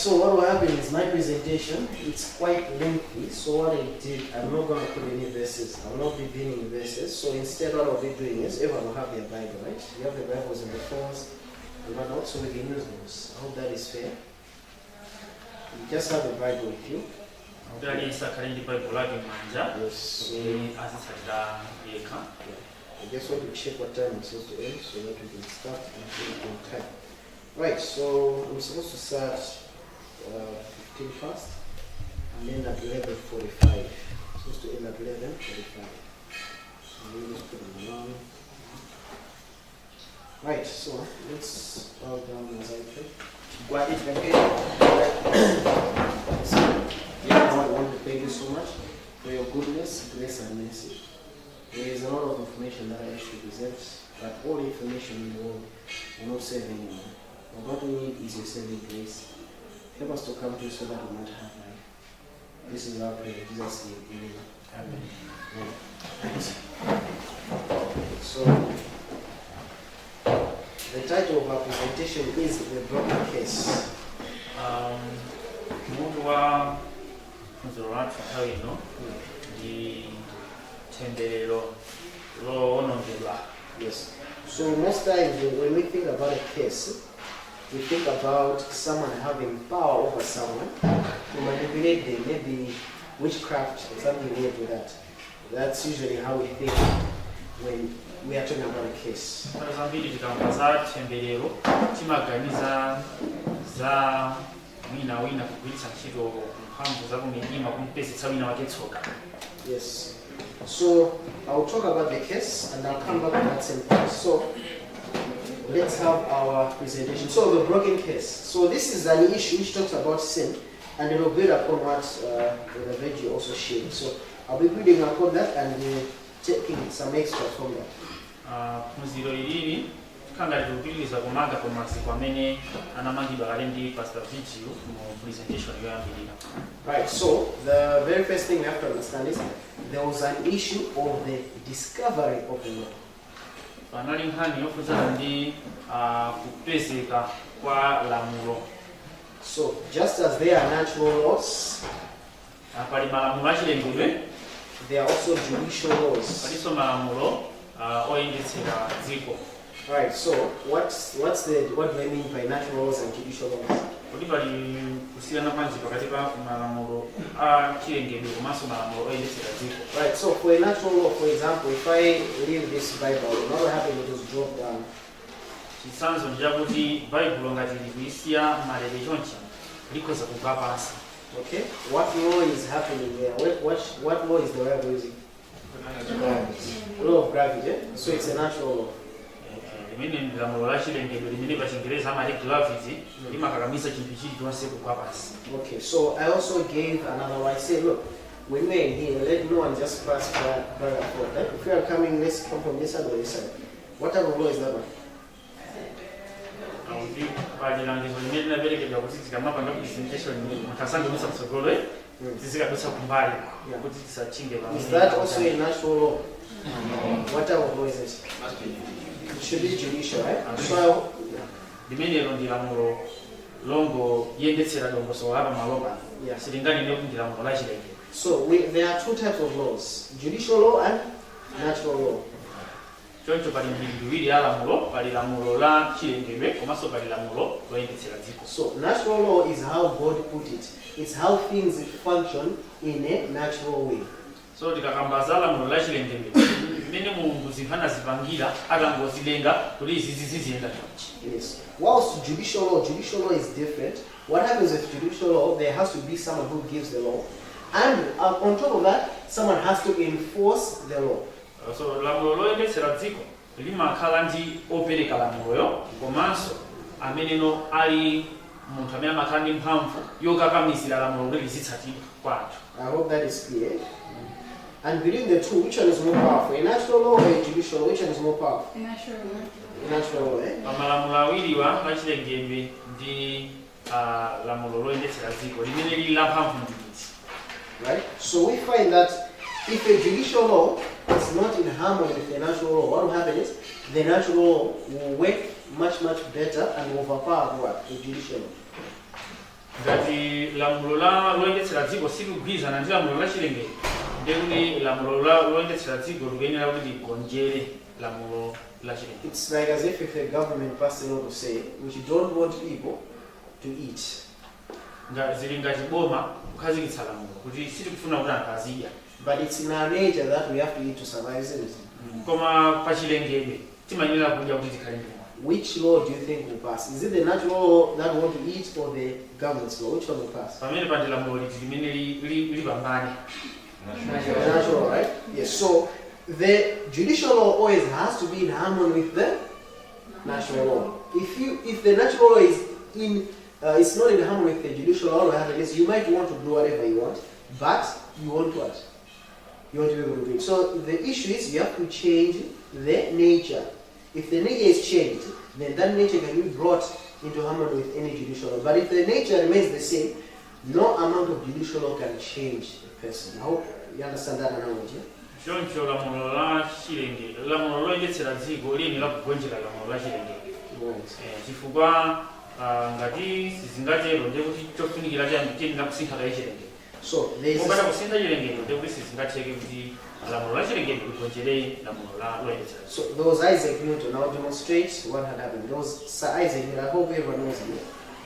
So what will happen is my presentation, it's quite lengthy. So what I did, I'm not going to put any verses. I'll not be doing verses. So instead what I'll be doing is, everyone will have their Bible, right? You have the Bibles in the phones and whatnot, so we can use those. I hope that is fair. You just have the Bible with you. Kuti aliyense akhale ndi Baibulo lake m'manja Yes. So kuti azitsatira yekha. I just want to check what time it's supposed to end so that we can start and finish on time. Right, so I'm supposed to start 15 past and end at 11:45. Supposed to end at 11:45. So let me just put an alarm. Right, so let's bow down as I pray. Tigwade tipemphere. So, yeah, I want to thank you so much for your goodness, grace, and mercy. There is a lot of information that I wish to present, but all the information in the world will not save anyone. But what we need is your saving grace. Help us to come to you so that we might have life. This is our prayer in Jesus' name. Amen. Amen. Amen. Right. So, the title of our presentation is "The Broken Case." Mutu wa phunziro lathu nthawi ino ndi temberero lowonongedwa. Yes. So most times when we think about a case, we think about someone having power over someone to manipulate them, maybe witchcraft or something related to that. That's usually how we think when we are talking about a case. Nthawi zambiri tikamva za temberero timaganiza za wina wina kugwiritsa ntchito mphamvu za kumidima kumpezetsa wina wake tsoka. Yes. So I'll talk about the case and I'll come back to that same point. So let's have our presentation. So the broken case. So this is an issue which talks about sin, and it will build upon what Brother Veggie also shared. So I'll be building upon that and taking some extra from that. Ah, phunziro ilili tikhala ngati tikupitiriza kumanga pa maziko amene anamangidwa kale ndi Pastor Vigil mu presentation yoyambirira. Right. So the very first thing we have to understand is there was an issue of the discovery of the law. Panali nkhani yokhudzana ndi kupezeka kwa lamulo. So just as there are natural laws, pali malamulo achilengedwe, there are also judicial laws. Palinso malamulo oyendetsera dziko. Right. So what do I mean by natural laws and judicial laws? Kuti pali kusiyana kwanji pakati pa malamulo a chilengedwe komanso malamulo oyendetsera dziko? Right. So for a natural law, for example, if I leave this Bible, what will happen? It will drop down. Chitsanzo ndi chakuti Baibulo ngati likuyisiya malere chonchi likhoza kugwa pansi. Okay. What law is happening there? What law is the Bible using? Law of gravity, eh? So it's a natural law. Limene ndi lamulo la chilengedwe limene pa Chingereza amati gravity limakakamiza chinthu chilichonse kugwa pansi. Okay. So I also gave another one. I said, look, when we're in here, let no one just pass back and forth. Eh? If we are coming, let's come from this side or this side. What type of law is that one? Akuti pali langizo limene linaperekedwa kuti tikamapanga presentation munthu asangodutsa kutsogolo tizikadutsa kumbali kuti tisatchinge pamene. Is that also a natural law? What type of law is it? It should be judicial, right? So I, Limenelo ndi lamulo longoyendetsera dongosolo la pamalo pano, silinganene kuti ndi lamulo la chilengedwe. So there are two types of laws: judicial law and natural law. Choncho pali mitundu iwiri ya lamulo: pali lamulo la chilengedwe komanso pali lamulo loyendetsera dziko. So natural law is how God put it. It's how things function in a natural way. So tikakamba za lamulo la chilengedwe, mmene Mulungu zinthu anazipangira atangozilenga kuti izizi ziziyenda chonchi. Yes. Whilst judicial law is different. What happens with judicial law? There has to be someone who gives the law, and on top of that, someone has to enforce the law. So lamulo loyendetsera dziko limakhala ndi opereka lamuloyo komanso ameneno ali munthu amene amakhala ndi mphamvu yokakamizira lamulo kuti lizitsatidwa kwa anthu. I hope that is clear. And between the two, which one is more powerful? A natural law or a judicial law? Which one is more powerful? Natural law. A natural law, eh? Pamalamulo awiriwa, lachilengedwe ndi lamulo loyendetsera dziko, limene lili la mphamvu ndi liti? Right? So we find that if a judicial law is not in harmony with the natural law, what will happen is the natural law will work much, much better and overpower what? The judicial law. Ngati lamulo la loyendetsera dziko silikugwirizana ndi lamulo la chilengedwe, ndiye kuti lamulo la loyendetsera dziko likuyenera kuti ligonjere lamulo la chilengedwe. It's like as if the government passed a law to say which don't want people to eat. Zili ngati boma kukhazikitsa lamulo kuti sitikufuna kuti anthu azidya. But it's in our nature that we have to eat to survive, isn't it? Koma pa chilengedwe timayenera kudya kuti tikhale ndi moyo. Which law do you think will pass? Is it the natural law that we want to eat or the government's law? Which one will pass? Pamene pandi lamulo liti limene lipambane? The natural, right? Yes. So the judicial law always has to be in harmony with the natural law. If the natural law is in, it's not in harmony with the judicial law, what happens is you might want to do whatever you want, but you want what? You want to be able to do it. So the issue is you have to change the nature. If the nature is changed, then that nature can be brought into harmony with any judicial law. But if the nature remains the same, no amount of judicial law can change a person. I hope you understand that analogy. Choncho lamulo la chilengedwe, lamulo loyendetsera dziko liyenera kugonjera lamulo la chilengedwe. Chifukwa ngati sizingatero, ndiye kuti chofunikira chani? Tiyenera kusintha kaye chilengedwe. So there is Popanda kusintha chilengedwe, ndiye kuti sizingatheke kuti lamulo la chilengedwe ligonjere lamulo la loyendetsera. So there was Isaac Newton. I'll demonstrate what had happened. There was Sir Isaac Newton. I hope everyone knows him.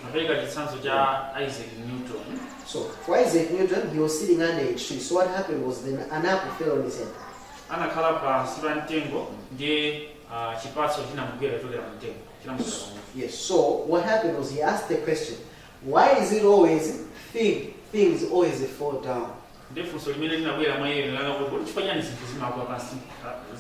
Napereka chitsanzo cha Isaac Newton. So for Isaac Newton, he was sitting under a tree. So what happened was then an apple fell on his head. Anakhala pansi pa mtengo, ndiye chipatso chinamugwera chokera mu mtengo, chinamugwera pamutu. Yes. So what happened was he asked the question, why is it always things always fall down? Ndiye funso limene linabwera mwa iye lana kuti, kodi chifukwa chani zinthu zimagwa pansi,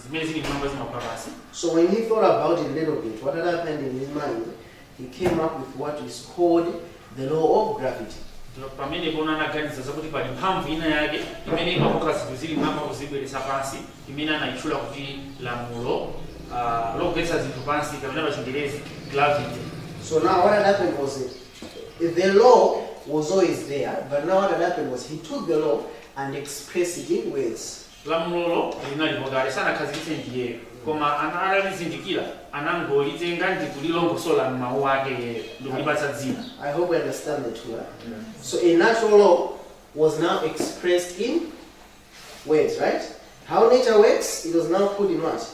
zimene zili mmwamba zimagwa pansi? So when he thought about it a little bit, what had happened in his mind, he came up with what is called the law of gravity. Ndipo pamenepo anaganiza zakuti pali mphamvu ina yake imene imakoka zinthu zili mmwamba kuzibweretsa pansi, imene anayitchula kuti lamulo logwetsa zinthu pansi, kapena pa Chingerezi gravity. So now what had happened was the law was always there, but now what had happened was he took the law and expressed it in words. Lamulolo linalipo kale, sanakhazikitse ndiyeyo, koma ana atalizindikira anangolitenga ndi kulilongosola m'mawu ake yeyo ndikulipatsa dzina. I hope we understand the two. Huh? So a natural law was now expressed in words, right? How nature works, it was now put in what?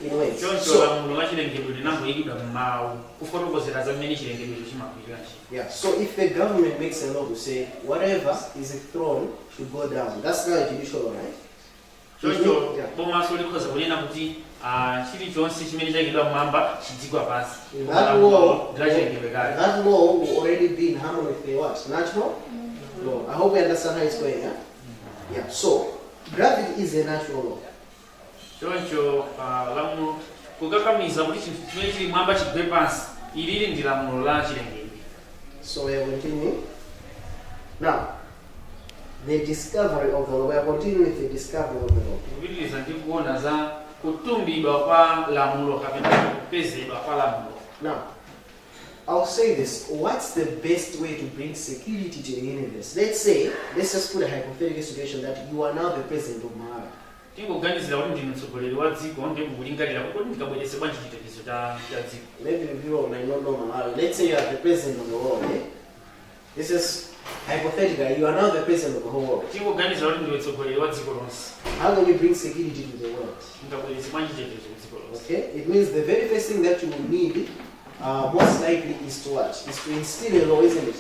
In words. Choncho So, lamulo la chilengedwe linangoyikidwa m'mawu kufotokozera za mmene chilengedwecho chimagwirira ntchito. Yeah. So if the government makes a law to say whatever is thrown should go down, that's not a judicial law, right? Choncho Yeah. bomaso likhoza kunena kuti chilichonse chimene chayikidwa mmwamba chidzigwa pansi. That law, La chilengedwe kale. that law will already be in harmony with the what? Natural law. I hope we understand how it's going, yeah? Yeah. So gravity is a natural law. Choncho lamulo kukakamiza kuti chinthu chimene chili mwamba chigwe pansi, ilili ndi lamulo la chilengedwe. So we are continuing. Now, the discovery of the law. We are continuing with the discovery of the law. Kupitiriza ndi kuona za kutumbidwa kwa lamulo kapena kupezedwa kwa lamulo. Now, I'll say this. What's the best way to bring security to the universe? Let's say, let's just put a hypothetical situation that you are now the president of Malawi. Tingoganizira kuti ndinu mtsogoleri wa dziko, ndi mukulingalira kuti kodi ndikabweretse bwanji chitetezo cha dziko. Maybe the people might not know Malawi. Let's say you are the president of the world. Eh? This is hypothetical. You are now the president of the whole world. Tingoganizira kuti ndiwe mtsogoleri wa dziko lonse. How can you bring security to the world? Ndingabweretse bwanji chitetezo ku dziko lonse? Okay? It means the very first thing that you will need, most likely, is to what? Is to instill a law, isn't it?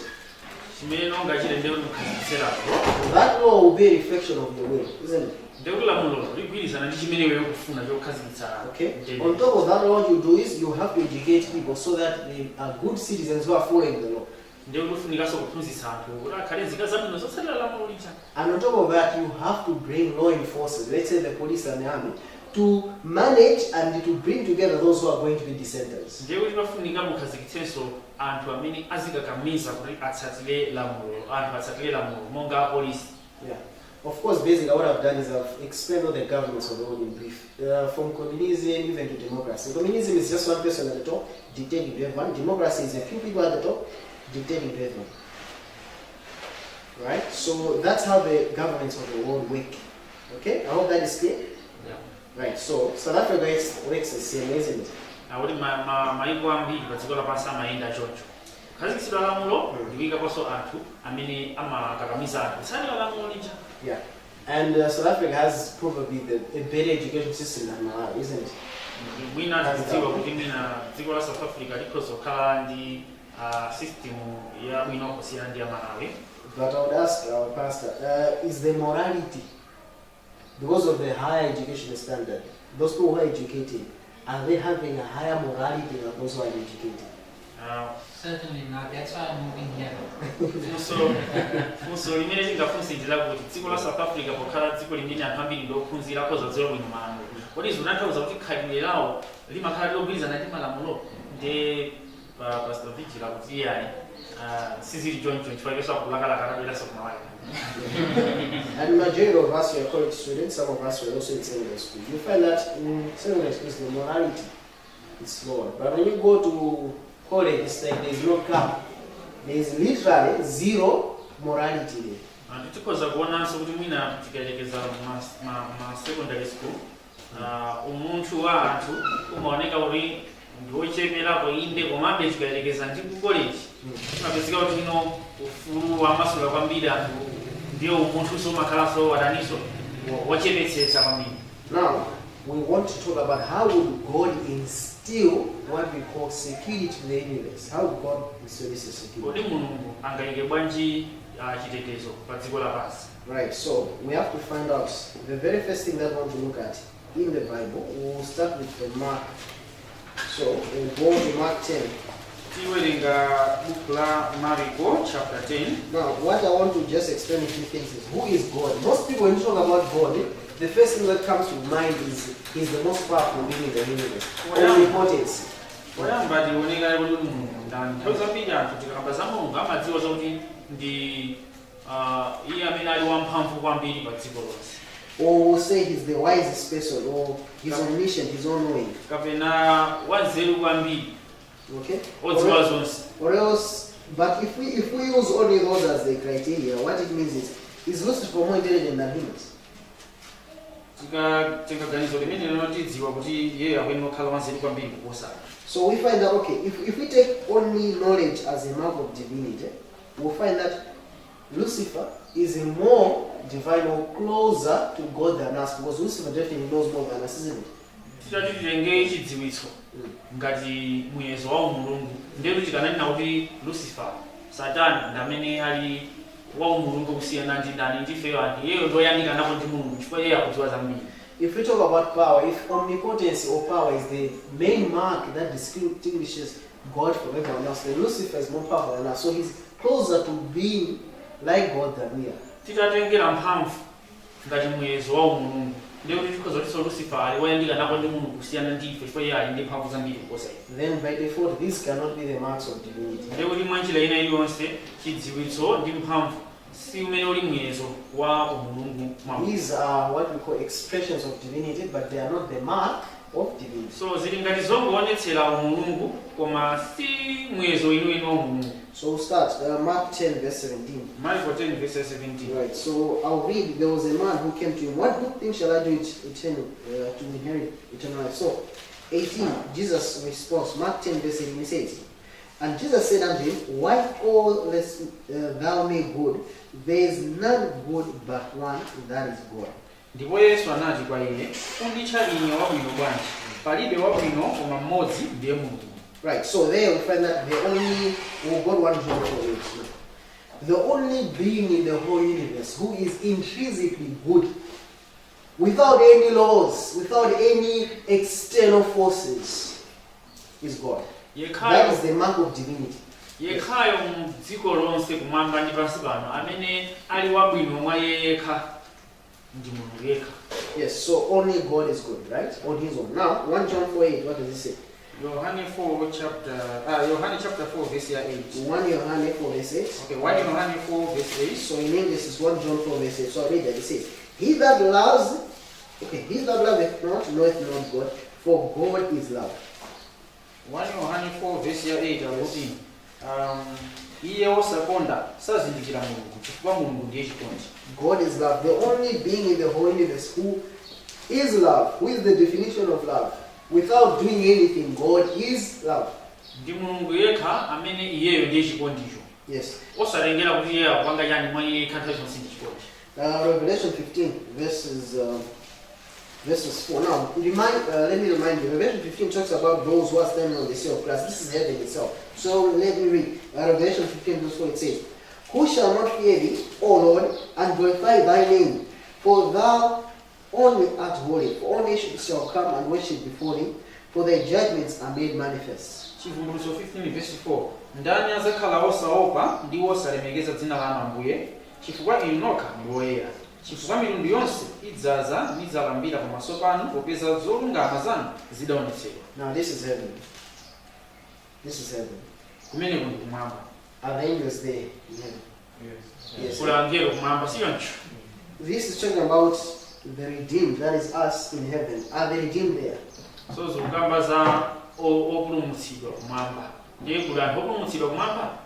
Chimene ungachite ndiye kuti mukhazikitse lamulo. That law will be a reflection of your will, isn't it? Ndiye kuti lamulo ligwirizana ndi chimene iweyo ukufuna chokhazikitsa. Okay? Mtendere. On top of that, what you do is you have to educate people so that they are good citizens who are following the law. Ndiye kuti ufunikanso kuphunzitsa anthu kuti akhale nzika zabwino zotsatira lamulo lija. And on top of that, you have to bring law enforcers, let's say the police and the army, to manage and to bring together those who are going to be dissenters. Ndiye kuti pafunika mukhazikitsenso anthu amene azikakamiza kuti atsatire lamulo, anthu atsatire lamulo, monga apolisi. Yeah. Of course, basically, what I've done is I've explained all the governments of the world in brief, from communism even to democracy. Communism is just one person at the top dictating to everyone. Democracy is a few people at the top dictating to everyone. Right? So that's how the governments of the world work. Okay? I hope that is clear. Yeah. Right. So South Africa works the same, isn't it? Akuti maiko ambiri pa dziko lapansi amayenda choncho. Kukhazikitsidwa lamulo ndikuyikaponso anthu amene amakakamiza anthu kutsatira lamulo lija. Yeah. And South Africa has probably a better education system than Malawi, isn't it? Mwina tikudziwa kuti mwina dziko la South Africa likhoza kukhala ndi system yabwino kusiyana ndi ya Malawi. But I would ask our pastor, is the morality, because of the higher education standard, those people who are educated, are they having a higher morality than those who are educated? Certainly not. That's why I'm moving here. Funso limene tingafunse ndi lakuti dziko la South Africa pokhala dziko limene anthu ambiri ndi ophunzira akhoza kudziwa bwino malamulo, kodi zikutanthauza kuti khalidwe lawo limakhala logwirizana ndi malamulo? Ndi pa Pastor Vigila kuti iyayi, sizili choncho chifukwa chonse akulakalaka atabweranso ku Malawi. And majority of us who are college students, some of us were also in secondary school. You find that in secondary schools the morality is lower. But when you go to college, it's like there is no cap. There is literally zero morality there. Anthu tikhoza kuonanso kuti mwina tikayerekeza ma secondary school, umunthu wa anthu umaoneka kuti ndiwocheperapo inde, komabe tikayerekeza ndi ku college timapezeka kuti ino ufulu wamasula kwambiri anthu, ndiye umunthu umakhalanso wadaniso wochepetsetsa kwambiri. Now, we want to talk about how would God instill what we call security to the universe. How would God instill this security? Kodi Mulungu angayike bwanji chitetezo pa dziko lapansi? Right, so we have to find out the very first thing that we want to look at in the Bible. We'll start with the Mark. So we'll go to Mark 10. Tiwerenga buku la Mariko chapter 10. Now, what I want to just explain a few things is who is God? Most people, when you talk about God, the first thing that comes to mind is He's the most powerful being in the universe. Omnipotence. Poyamba tionekale kuti Mulungu ndani. Nthawi zambiri anthu tikakamba za Mulungu amadziwa zakuti ndi iye amene ali wamphamvu kwambiri pa dziko lonse. Or we'll say He's the wisest person, or He's omniscient, He's all knowing. Kapena wanzeru kwambiri, Okay? odziwa zonse. Or else, but if we use only those as the criteria, what it means is Lucifer more intelligent than humans? Tikatenga ganizo limene lino tidziwa kuti iye akuyenera kukhala wanzeru kwambiri kuposa. So we find that, okay, if we take only knowledge as a mark of divinity, we'll find that Lucifer is more divine or closer to God than us, because Lucifer definitely knows more than us, isn't it? Titati titenge chidziwitso ngati muyezo wa umulungu, ndetu tikananena kuti Lucifer, Satani, ndi amene ali wa umulungu kusiyana ndi ndani? Ndifeyo anthu. Iyeyo ndoyandikana napo ndi Mulungu chifukwa iye akudziwa zambiri. If we talk about power, if omnipotence or power is the main mark that distinguishes God from everyone else, then Lucifer is more powerful than us. So he's closer to being like God than we are. Titatengera mphamvu ngati muyezo wa umulungu, ndiye kuti tikhoza kutinso Lucifer ali woyandikana napo ndi Mulungu kusiyana ndi ife chifukwa iye ali ndi mphamvu zambiri kuposa ife. Then by default, these cannot be the marks of divinity. Ndiye kuti mwa njira ina iliyonse chidziwitso ndi mphamvu si umene uli muyezo wa umulungu mwa munthu. These are what we call expressions of divinity, but they are not the mark of divinity. So zili ngati zongoonetsera umulungu koma si muyezo weniweni wa umulungu. So we'll start Mark 10, verse 17. Marko 10 verse 17. Right, so I'll read. There was a man who came to him, "What good thing shall I do to inherit eternal life?" So, 18, Jesus responds, Mark 10, verse 18, he says, "And Jesus said unto him, Why callest thou me good? There is none good but one, that is God." Ndipo Yesu anati kwa iye, unditcha ine wabwino bwanji? Palibe wabwino koma mmodzi, ndiye Mulungu. Right, so there we find that the only, oh God, 1 John 4 8. The only being in the whole universe who is intrinsically good, without any laws, without any external forces, is God. That Yekhayo is the mark of divinity. Yekhayo mu dziko lonse kumwamba ndi pansi pano amene ali wabwino mwa iye yekha ndi Mulungu yekha. Yes, so only God is good, right? On His own. Now, 1 John 4 8, what does it say? Yohane 4 chapter Yohane chapter 4 verse ya 8. 1 Yohane 4 verse 8. Okay, 1 Yohane 4 verse 8. So in English it's 1 John 4 verse 8. So I read that. It says, He that loves, okay, he that loveth not knoweth not God, for God is love. 1 Yohane 4 verse ya 8 akuti iye wosakonda sazindikira Mulungu chifukwa Mulungu ndiye chikondi. God is love. The only being in the whole universe who is love, who is the definition of love. Without doing anything, God is love. Ndi Mulungu yekha amene iyeyo ndiye chikondicho. Yes. Osatengera kuti iye akupanga chani, mwa iye yekha nthawi zonse ndi chikondi. Revelation 15 verses 4. Now, let me remind you, Revelation 15 talks about those who are standing on the sea of glass. This is heaven itself. So let me read. Revelation 15 verse 4, it says, "Who shall not fear thee, O Lord, and glorify thy name? For thou only art holy. For all nations shall come and worship before thee, for thy judgments are made manifest." Chivumbulutso 15 verse 4: Ndani azakhala osaopa ndi osalemekeza dzina lanu, Ambuye? Chifukwa inu nokha ndi woyera. Chifukwa mitundu yonse idzaza nidzalambira pamaso panu, popeza zolungama zanu zidaonetsedwa. Now this is heaven. This is heaven. Kumeneko ndi kumwamba. Are the angels there in heaven? Yes. Kuli angelo kumwamba, sichoncho? This is talking about the redeemed, that is us in heaven. Are the redeemed there? So zikukamba za opulumutsidwa kumwamba. Ndiye kuli anthu opulumutsidwa kumwamba?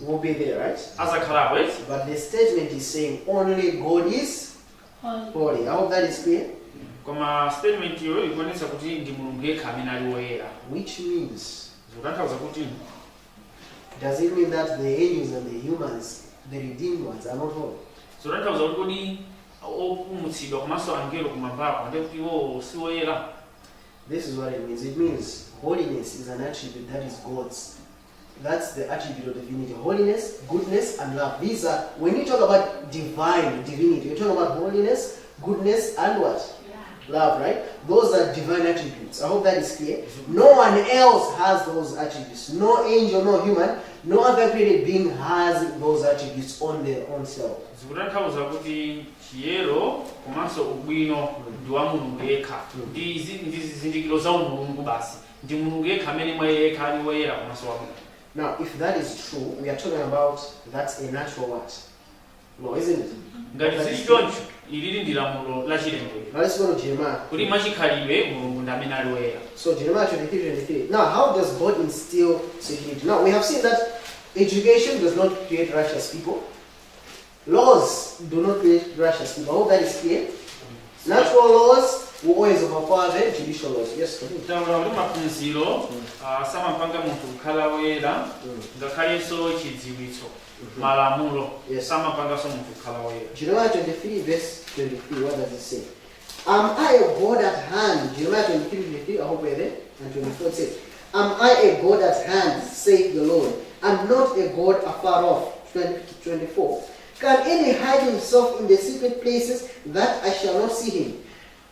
Will be there, right? Azakhalapo, eti? But the statement is saying only God is holy. I hope that is clear. Koma statement iyo ikuonetsa kuti ndi Mulungu yekha amene ali woyera. Which means, Zikutanthauza kuti, does it mean that the angels and the humans, the redeemed ones, are not holy? Zikutanthauza kuti kodi opulumutsidwa komanso angelo kumwambako ndiye kuti iwowo si woyera? This is what it means. It means holiness is an attribute that is God's. That's the attribute of divinity. Holiness, goodness, and love. These are, when you talk about divine, divinity, you're talking about holiness, goodness, and what? Love, right? Those are divine attributes. I hope that is clear. No one else has those attributes. No angel, no human, no other created being has those attributes on their own self. Zikutanthauza kuti chiyero komanso ubwino ndi wa Mulungu yekha. Ndi zizindikiro za umulungu basi. Ndi Mulungu yekha amene mwa iye yekha ali woyera komanso wabwino. Now, if that is true, we are talking about that's a natural what? Law, isn't it? Ngati zili choncho, ilili ndi lamulo la chilengedwe. Now let's go to Jeremiah. Kuti mwachikhalidwe Mulungu ndi amene ali woyera. So Jeremiah 23, 23. Now, how does God instill security? Now, we have seen that education does not create righteous people. Laws do not create righteous people. I hope that is clear. Natural laws will always overpower the judicial laws. Yes, continue. Taona kuti maphunziro samapanga munthu kukhala woyera, ngakhalenso chidziwitso, malamulo samapanganso munthu kukhala woyera. Jeremiah 23, verse 23. What does it say? "Am I a God at hand?" Jeremiah 23, 23. I hope we're there. And 24, it says, "Am I a God at hand, saith the Lord, and not a God afar off?" 20, 24. "Can any hide himself in the secret places that I shall not see him?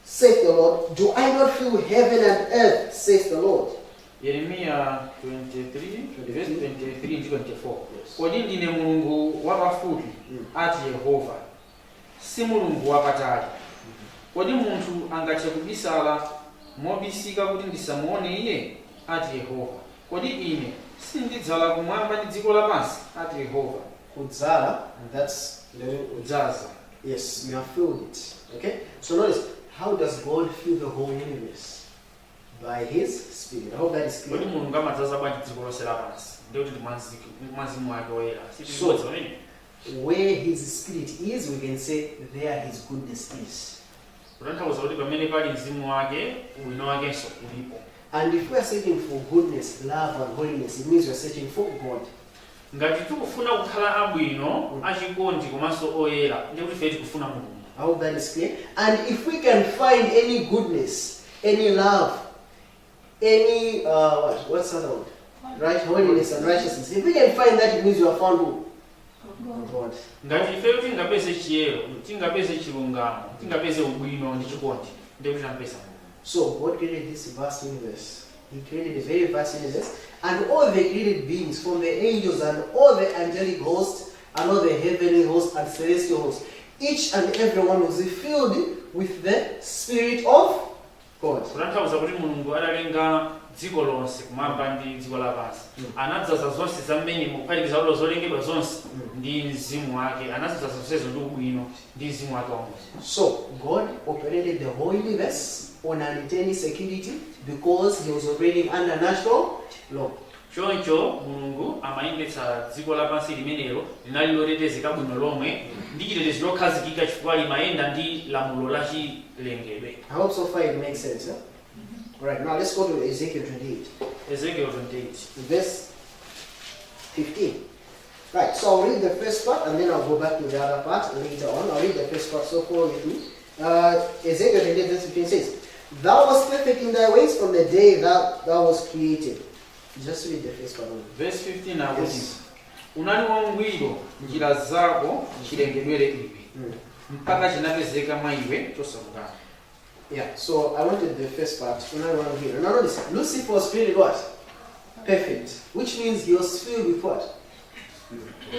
Saith the Lord. Do I not fill heaven and earth, saith the Lord?" Yeremiya 23 verse 23 ndi 24. Yes. Kodi ndine Mulungu wapafupi, ati Yehova, si Mulungu wapatali? Kodi munthu angathe kubisala mobisika kuti ndisamuone iye? Ati Yehova. Kodi ine sindidzala kumwamba ndi dziko lapansi? Ati Yehova. Kudzala, and that's Kudzaza. Yes, you have filled it. Okay? So notice, how does God fill the whole universe? By His Spirit. I hope that is Kodi clear. Mulungu amadzaza bwanji dziko lonse lapansi? Ndikuti ndi mwa Mzimu wake woyera. Sitibodzi pamene Where His Spirit is, we can say there His goodness is. Kutanthauza kuti pamene pali mzimu wake, ubwino wakenso ulipo. And if we are searching for goodness, love, and holiness, it means we are searching for God. Ngati tikufuna kukhala abwino, achikondi komanso oyera, ndikuti ife tikufuna Mulungu. I hope that is clear. And if we can find any goodness, any love, any, what? What's the other word? Right? Holiness and righteousness. If we can find that, it means you have found who? God. Ngati ifeyo tingapeze chiyero, tingapeze chilungamo, tingapeze ubwino ndi chikondi, ndikuti tampeza Mulungu. So God created this vast universe. He created a very vast universe, and all the created beings, from the angels and all the angelic hosts, and all the heavenly hosts and celestial hosts, each and every one was filled with the Spirit of God. Kutanthauza kuti Mulungu adalenga dziko lonse, kumwamba ndi dziko lapansi, anadzaza zonse za mmenemo, kuphatikiza ulo zolengedwa zonse, ndi mzimu wake. Anadzaza zonsezo ndi ubwino ndi mzimu wake wa Mulungu. So God operated the whole universe on an eternal security because He was operating under natural law. Choncho Mulungu amayendetsa dziko lapansi limenelo, linali lotetezeka bwino lomwe ndi chitetezo chokhazikika chifukwa limayenda ndi lamulo la chilengedwe. I hope so far it makes sense. Eh? All right, now let's go to Ezekiel 28, Ezekiel 28 verse 15. Right, so I'll read the first part and then I'll go back to the other part later on. I'll read the first part, so follow with me. Ezekiel 28, verse 15 says, "Thou wast perfect in thy ways from the day that thou was created." Just read the first part only. Verse 15 akuti, Yes. unali wangwiro njira zako chilengedwere iwe, mpaka chinapezeka mwa iwe chosalungama. Yeah, so I wanted the first part. When I want here. Now notice, Lucifer was created what? Perfect. Which means he was filled with what?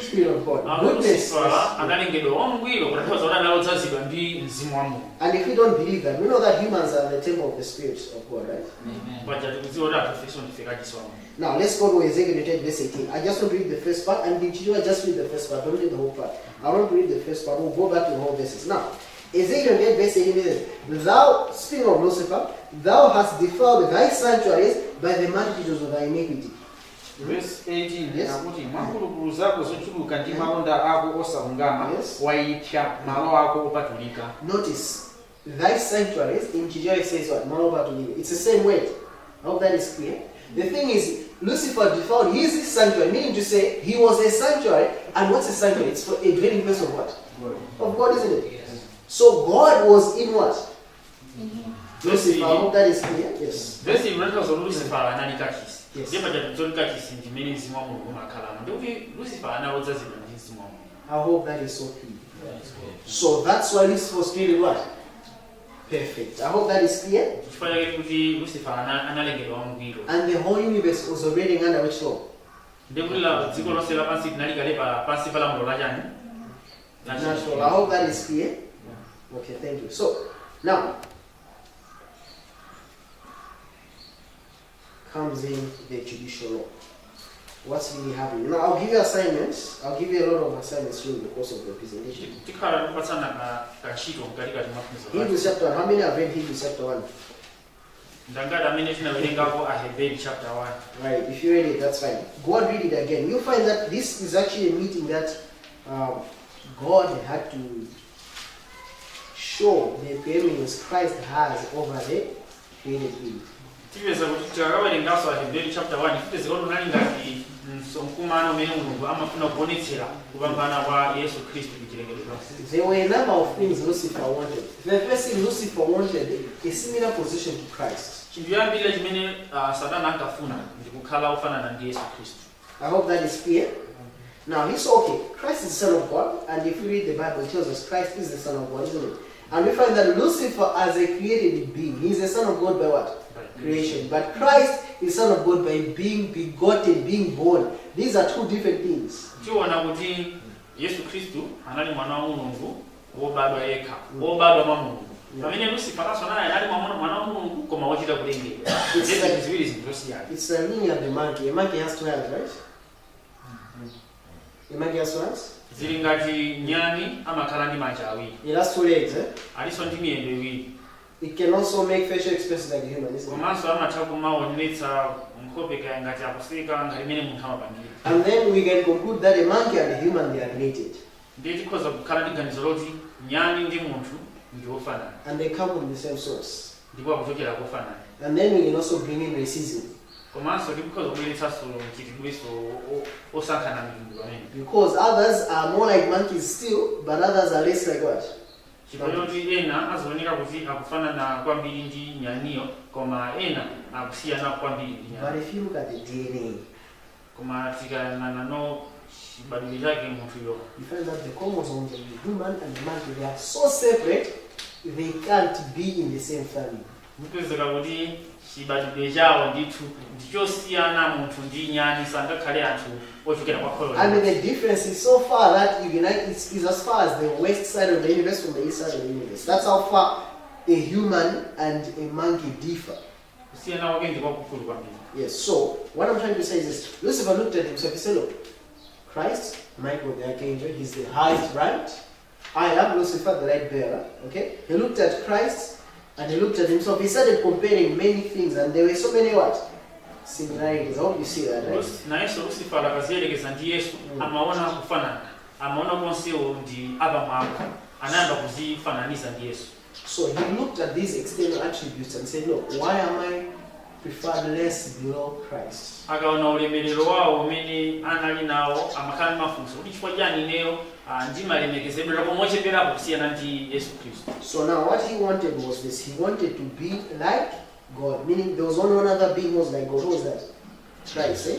Spirit of God. Goodness. Lucifer analengedwa wangwiro, kutanthauza kuti anali odzazidwa ndi mzimu wa Mulungu. And if we don't believe that, we know that humans are the temple of the Spirit of God, right? Amen. Paja tikudziwa kuti anthu ifenso ndife kachisi wa Mulungu. Now let's go to Ezekiel 28, verse 18. I just want to read the first part, and in Chichewa, just read the first part. Don't read the whole part. I want to read the first part. We'll go back to the whole verses. Now, Ezekiel 28, verse 18 says, "Thou, speaking of Lucifer, thou hast defiled thy sanctuaries by the multitudes of thy iniquity." Verse 18 Yes. akuti, mwa zako zochuluka ndi malonda ako osalungama waipsa malo ako opatulika. Notice, "thy sanctuaries," in Chichewa it says what? Malo opatulika. It's the same word. I hope that is clear. The thing is, Lucifer defiled his sanctuary, meaning to say he was a sanctuary. And what's a sanctuary? It's for a dwelling place of what? Of God, isn't it? Yes. So God was in what? Lucifer. I hope that is clear. Yes. Verse ikutanthauza kuti Lucifer anali kachisi. Yes. Ndiye paja tikudziwa kuti kachisi ndimene mzimu wa Mulungu umakhalamo, ndikuti Lucifer anali odzazidwa ndi mzimu wa Mulungu. I hope that is so clear. That is good. So that's why Lucifer was created what? Perfect. I hope that is clear. Chifukwa chake kuti Lucifer analengedwa wangwiro. And the whole universe was already under which law? Ndikuti la dziko lonse lapansi linali kale pa pansi pa lamulo lachani? Natural. I hope that is clear. Okay, thank you. So now comes in the judicial law. What's really happening? Now I'll give you assignments. I'll give you a lot of assignments during the course of the presentation. Tikhala tikupatsana kantchito mkatikati mwa phunziro. Hebrews chapter 1. How many have read Hebrews chapter 1? Ndi angati amene tinawerengako Aheberi chapter 1? Right, if you read it, that's fine. Go and read it again. You'll find that this is actually a meeting that God had to show the preeminence Christ has over the created being. Tipeza kuti tikawerenganso Aheberi chapter 1, tipeza kuti unali ngati msonkhano umene Mulungu amafuna kuonetsera kupambana kwa Yesu Khristu kuchilengedwe chonse. There were a number of things Lucifer wanted. The first thing Lucifer wanted, a similar position to Christ. Chinthu choyambirira chimene Satana ankafuna ndi kukhala ofanana ndi Yesu Khristu. I hope that is clear. Now he saw, okay, Christ is the Son of God, and if you read the Bible, it tells us Christ is the Son of God, isn't it? And we find that Lucifer, as a created being, he is the Son of God by what? Creation. But Christ is Son of God by being begotten, being born. These are two different things. Tiona kuti Yesu Khristu anali mwana wa Mulungu wobadwa yekha, wobadwa mwa Mulungu, pamene Lucifer naye anali mwana wa Mulungu koma wochita kulengedwa. It's Zinthu ziwiri, zinthu zosiyana. It's like looking at the monkey. A monkey has two hands, right? A monkey has two hands. Zili ngati nyani amakhala ndi manja awiri. It has two legs, eh? Alinso ndi miyendo iwiri. It can also make facial expressions like a human, isn't it? Komanso amatha kumaonetsa nkhope kaya ngati akuseka ngati imene munthu amapangira. And then we can conclude that a monkey and a human, they are related. Ndiye tikhoza kukhala ndi ganizo loti nyani ndi munthu ndi ofanana. And they come from the same source. Ndipo akuchokera kofanana. And then we can also bring in racism. Komanso tikhoza kubweretsanso mchitidweso osankhana mitundu pamene. Because others are more like monkeys still, but others are less like what? Chifukwa choti ena azioneka kuti akufanana kwambiri ndi nyaniyo, koma ena akusiyana kwambiri ndi But nyani. if you look at the DNA, Koma tikayang'ana no chibadwidwe chake munthuyo, you find that the chromosomes of the human and the monkey, they are so separate, they can't be in the same family. Mupezeka kuti chibadwidwe chawo ndithu ndichosiyana, munthu ndi nyani sangakhale anthu ochokera kwa kholo I mean, limodzi. the difference is so far that you can, it's as far as the west side of the universe from the east side of the universe. That's how far a human and a monkey differ. Kusiyana kwake ndi kwakukulu kwambiri. Yes, so what I'm trying to say is this. Lucifer looked at himself, he said, "Look, Christ, Michael the archangel, he's the highest ranked. I am Lucifer, the light bearer." Okay? He looked at Christ and he looked at himself. He started comparing many things, and there were so many what? Similarities. I hope you see that, right? Nayenso Lucifer akaziyerekeza ndi Yesu, amaona kufanana, amaona konsewo ndi apamwamba, anayamba kuzifananiza ndi Yesu. So he looked at these external attributes and said, "Look, why am I preferred less below Christ?" Akaona ulemerero wawo umene anali nawo, amakhala ndi mafunso kuti chifukwa chani ineyo ndimalemekezedwera koma ocheperapo kusiyana ndi Yesu Khristu. So now what he wanted was this. He wanted to be like God, meaning there was only one other being who was like God. Who was that? Christ, eh?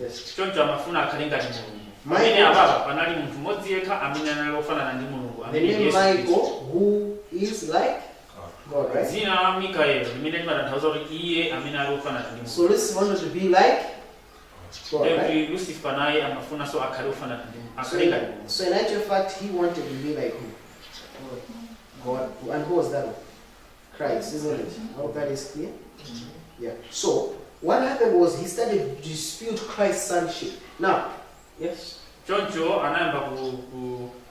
Yes. Choncho amafuna akhale ngati Mulungu. Michael- Pamene apapa panali munthu mmodzi yekha amene anali ofanana ndi Mulungu, The amene ndi name Yesu Khristu. Michael, who is like God, right? Dzina la Mikaeli limene limatanthauza kuti iye amene ali ofanana ndi Mulungu. So Lucifer wanted to be like God, Ndiye right? kuti Lucifer naye amafunanso akhale ofanana ndi So akhale ngati Mulungu. in actual fact, he wanted to be like who? God. And who was that one? Christ, isn't it? I hope that is clear. Yeah. So what happened was he started to dispute Christ's sonship. Now, yes. Choncho anayamba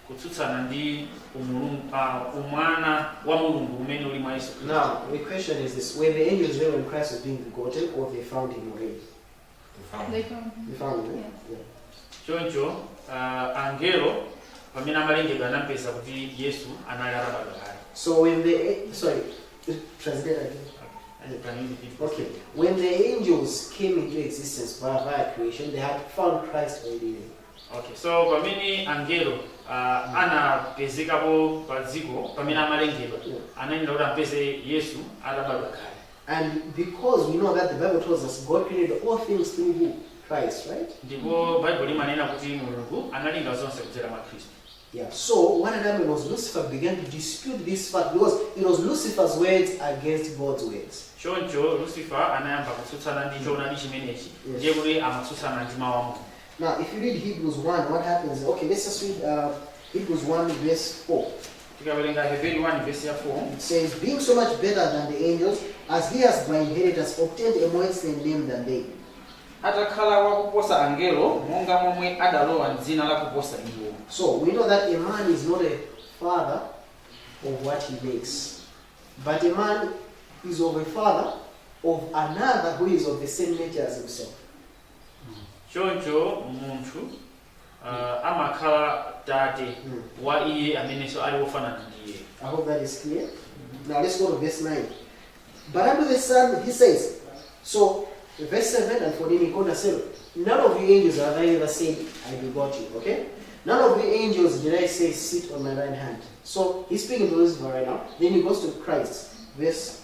kutsutsana ndi umwana wa Mulungu umene uli mwa Yesu Khristu. Now the question is this: were the angels there when Christ was being begotten, or they found him already? They found him. They found him. Eh? Yes. Yeah. Choncho angelo pamene amalengedwa anampeza kuti Yesu anali atabadwa kale. So when the, sorry, translate again. Can you repeat? Okay. When the angels came into existence via creation, they had found Christ already there. Okay, so pamene angelo anapezekapo pa dziko pamene amalengedwa, Yeah. anayenera kuti ampeze Yesu atabadwa kale. And because we know that the Bible tells us God created all things through who? Christ, right? Ndipo Baibulo limanena kuti Mulungu analenga zonse kudzera mwa Khristu. Yeah. So what had happened was Lucifer began to dispute this fact because it was Lucifer's words against God's words. Choncho Lucifer anayamba kutsutsana ndi choonadi chimenechi. Yes. Ndiye kuti amatsutsana ndi mawu a Mulungu. Now, if you read Hebrews 1, what happens? Okay, let's just read Hebrews 1, verse 4. Tikawerenga Heberi 1 verse ya 4. It says, "Being so much better than the angels, as he has by inheritance obtained a more excellent name than they." Atakhala wakuposa angelo monga momwe adalowa m'dzina lakuposa iwo. So we know that a man is not a father of what he makes, but a man is of a father of another who is of the same nature as himself. Choncho munthu amakhala tate wa iye amenenso ali wofanana ndi iye. I hope that is clear. Now let's go to verse 9. "But unto the Son, he says," so verse 7 and 14, he called us, "None of you angels have I ever said, I begot you." Okay? "None of the angels did I say, sit on my right hand." So he's speaking to Lucifer right now. Then he goes to Christ. Verse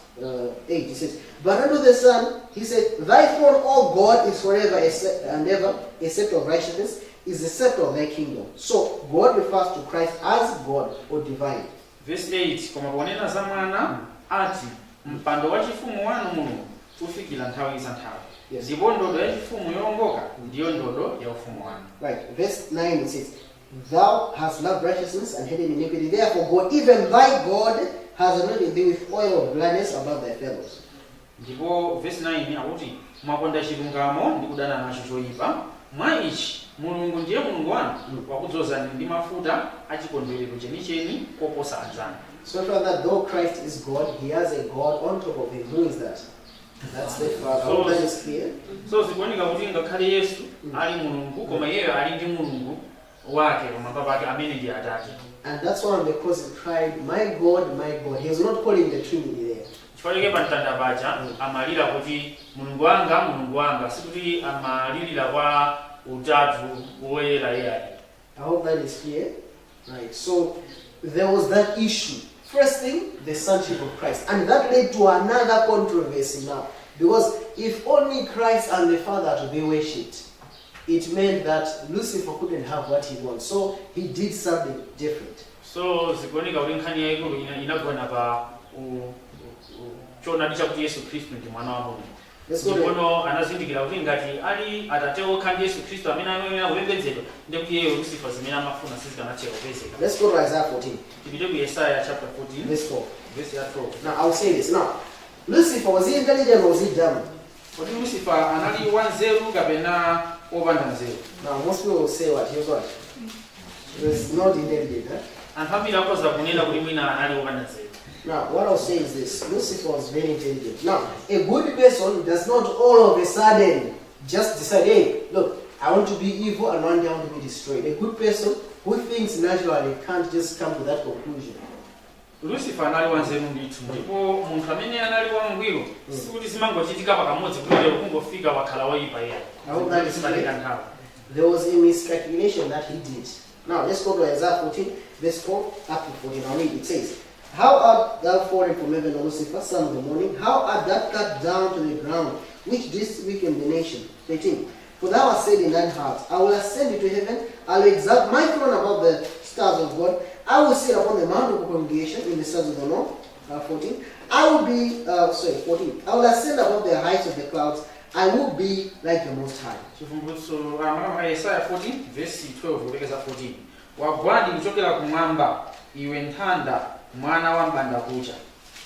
8, he says, "But unto the Son, he said, Thy throne, O God, is forever and ever, a scepter of righteousness is the scepter of thy kingdom." So God refers to Christ as God or divine. Verse 8, koma ponena za mwana ati, mpando wa chifumu wanu Mulungu ufikira nthawi za nthawi, Yes. ndipo ndodo yachifumu yowongoka ndiyo ndodo ya ufumu wanu. Right. Verse 9, it says, "Thou hast loved righteousness and hated iniquity. Therefore, God, even thy God, has anointed thee with oil of gladness above thy fellows." Ndipo verse 9 akuti, mwakonda chilungamo ndi kudana nacho choyipa, mwa ichi Mulungu ndiye Mulungu wanu wakudzozani ndi mafuta achikondwerero chenicheni koposa anzanu. So far that though Christ is God, he has a God on top of him. Who is that? That's the Father. I hope that is clear. So zikuoneka kuti ngakhale Yesu ali Mulungu, koma iyeyo ali ndi Mulungu wake pamwamba pake amene ndi Atate. And that's why on the cross he cried, "My God, my God." He was not calling the Trinity there. Chifukwa chake pa mtanda paja amalira kuti, "Mulungu wanga, Mulungu wanga," sikuti amalirira kwa utatu woyera iyayi. I hope that is clear. Right. So there was that issue. First thing, the sonship of Christ. And that led to another controversy now. Because if only Christ and the Father are to be worshipped, it meant that Lucifer couldn't have what he wants. So he did something different. So zikuoneka kuti nkhani yayikulu inagona pa choonadi chakuti Yesu Khristu ndi mwana wa Mulungu. Let's go to, Ndipo anazindikira kuti ngati ali Atate okha ndi Yesu Khristu amene amayenera kupembedzedwa, ndi kuti iyeyo Lucifer zimene amafuna sizikanatheka kupezeka. Let's go to Isaiah 14, Tipite ku Yesaya chapter 14 verse 4. Verse ya 12. Now I'll say this. Now, Lucifer, was he intelligent or was he dumb? Kodi Lucifer anali wanzeru kapena opanda nzeru? Now most people will say what? He was what? He was not intelligent. Huh? Anthu ambiri akhoza kunena kuti mwina anali wopanda nzeru. Now, what I'll say is this: Lucifer was very intelligent. Now, a good person does not all of a sudden just decide, "Hey, look, I want to be evil and one day I want to be destroyed." A good person who thinks naturally can't just come to that conclusion. Lucifer anali wanzeru ndithu, ndipo munthu amene anali wangwiro, Sikuti zimangochitika pakamodzi kuti lero kungofika wakhala woyipa iyayi. I hope that is Zimatenga clear. nthawi. There was a miscalculation that he did. Now let's go to Isaiah 14, verse 4 up to 14. I'll read. It says, "How art thou fallen from heaven, O Lucifer, son of the morning? How art thou cut down to the ground, which didst weaken the nation?" 13. "For thou hast said in thine heart, I will ascend into heaven, I will exalt my throne above the stars of God. I will sit upon the mount of the congregation in the stars of the north." 14. I will be, sorry, 14. "I will ascend above the heights of the clouds. I will be like the Most High." Chivumbulutso, makamaka Yesaya 14 verse 12 kulekeza 14: Wagwadi kuchokera kumwamba, iwe nthanda, mwana wa mbandakucha!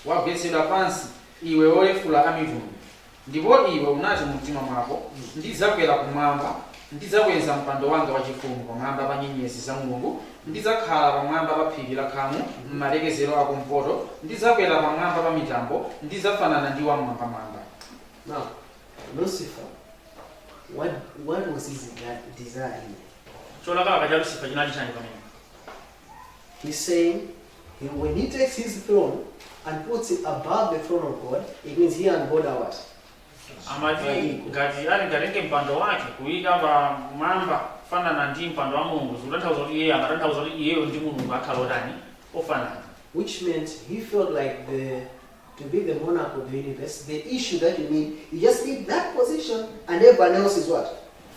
Wagwetsedwa pansi, iwe wolefula a mitundu! Ndipo iwe unati mu mtima mwako, ndidzakwera kumwamba, ndidzakweza mpando wanga wachifumu pamwamba pa nyenyezi za Mulungu, ndidzakhala pamwamba pa phiri la khamu m'malekezero akumpoto, ndidzakwera pamwamba pa mitambo, ndidzafanana ndi wamwambamwamba. Now, Lucifer, what was his desire here? Cholakalaka cha Lucifer chinali chani pamene? He's saying when he takes his throne and puts it above the throne of God, it means he and God are what? Amati ngati ali ngatenge mpando wake kuyika pamwamba kufanana ndi mpando wa Mulungu, zikutanthauza kuti iye amatanthauza kuti iyeyo ndi Mulungu akhala otani? Ofanana. Which meant he felt like the to be the monarch of the universe, the issue that you need, you just need that position and everyone else is what?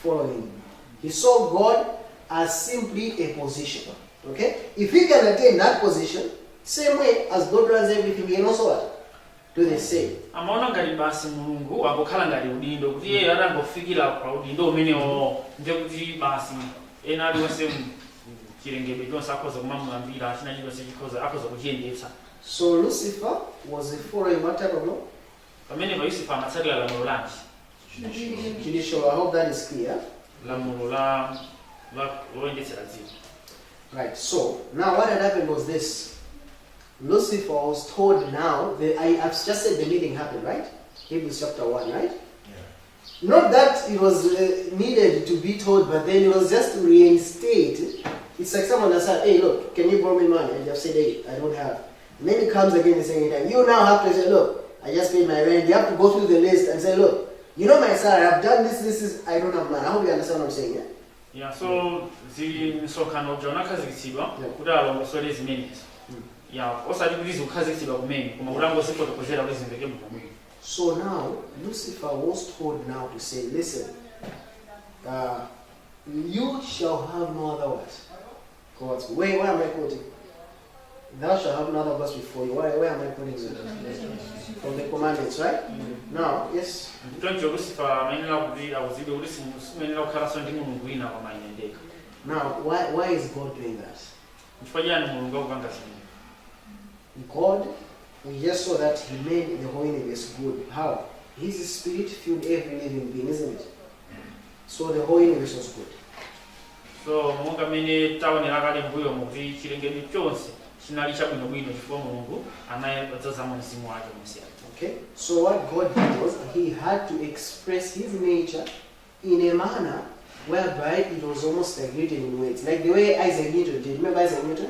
Following him. He saw God as simply a position. Okay? If he can attain that position, same way as God runs everything, he can also what? Do the same. Amaona ngati basi Mulungu angokhala ngati udindo, kuti iye atangofikira pa udindo umenewo ndiye kuti basi ena aliwonse chilengedwe chonse akhoza kumamulambira, china chilichonse chikhoza akhoza kuchiyendetsa. So Lucifer was following what type of law? Pamene pa Lucifer amatsatira lamulo lanji? Judicial. I hope that is clear. Lamulo la loyendetsera dziko. Right. So now what had happened was this. Lucifer was told now, I've just said the meeting happened, right? Hebrews chapter 1, right? Yeah. Not that it was needed to be told, but then it was just to reinstate. It's like someone that said, "Hey, look, can you borrow me money?" And you have said, "Hey, I don't have." And then he comes again and saying, that you now have to say, "Look, I just paid my rent." You have to go through the list and say, "Look, you know my salary, I've done this, this is, I don't have money." I hope you understand what I'm saying, yeah? Yeah, so zi msonkhano uja unakhazikitsidwa Yeah. kuti alongosole zimenezo. Ya, osati kuti zikukhazikitsidwa kumene, koma kuti angozifotokozera kuti zimveke bwinobwino. So now, Lucifer was told now to say, "Listen, you shall have no other what? Gods." Where am I quoting? "Thou shalt have no other gods before you." Where am I quoting that? From the commandments, right? Now, yes. Choncho Lucifer amayenera kuti awuzidwe kuti simuyenera kukhalanso ndi mulungu wina koma ine ndekha. Now, why is God doing that? Chifukwa chani Mulungu akupanga zimene? God, we just saw that He made the whole universe good. How? His spirit filled every living being, isn't it? So the whole universe was good. So monga mmene taonera kale mbuyo kuti chilengedwe chonse chinali chabwinobwino chifukwa Mulungu anadzazamo mzimu wake mosiyana. Okay? So what God did was He had to express His nature in a manner whereby it was almost like written in words. Like the way Isaac Newton did. Remember Isaac Newton?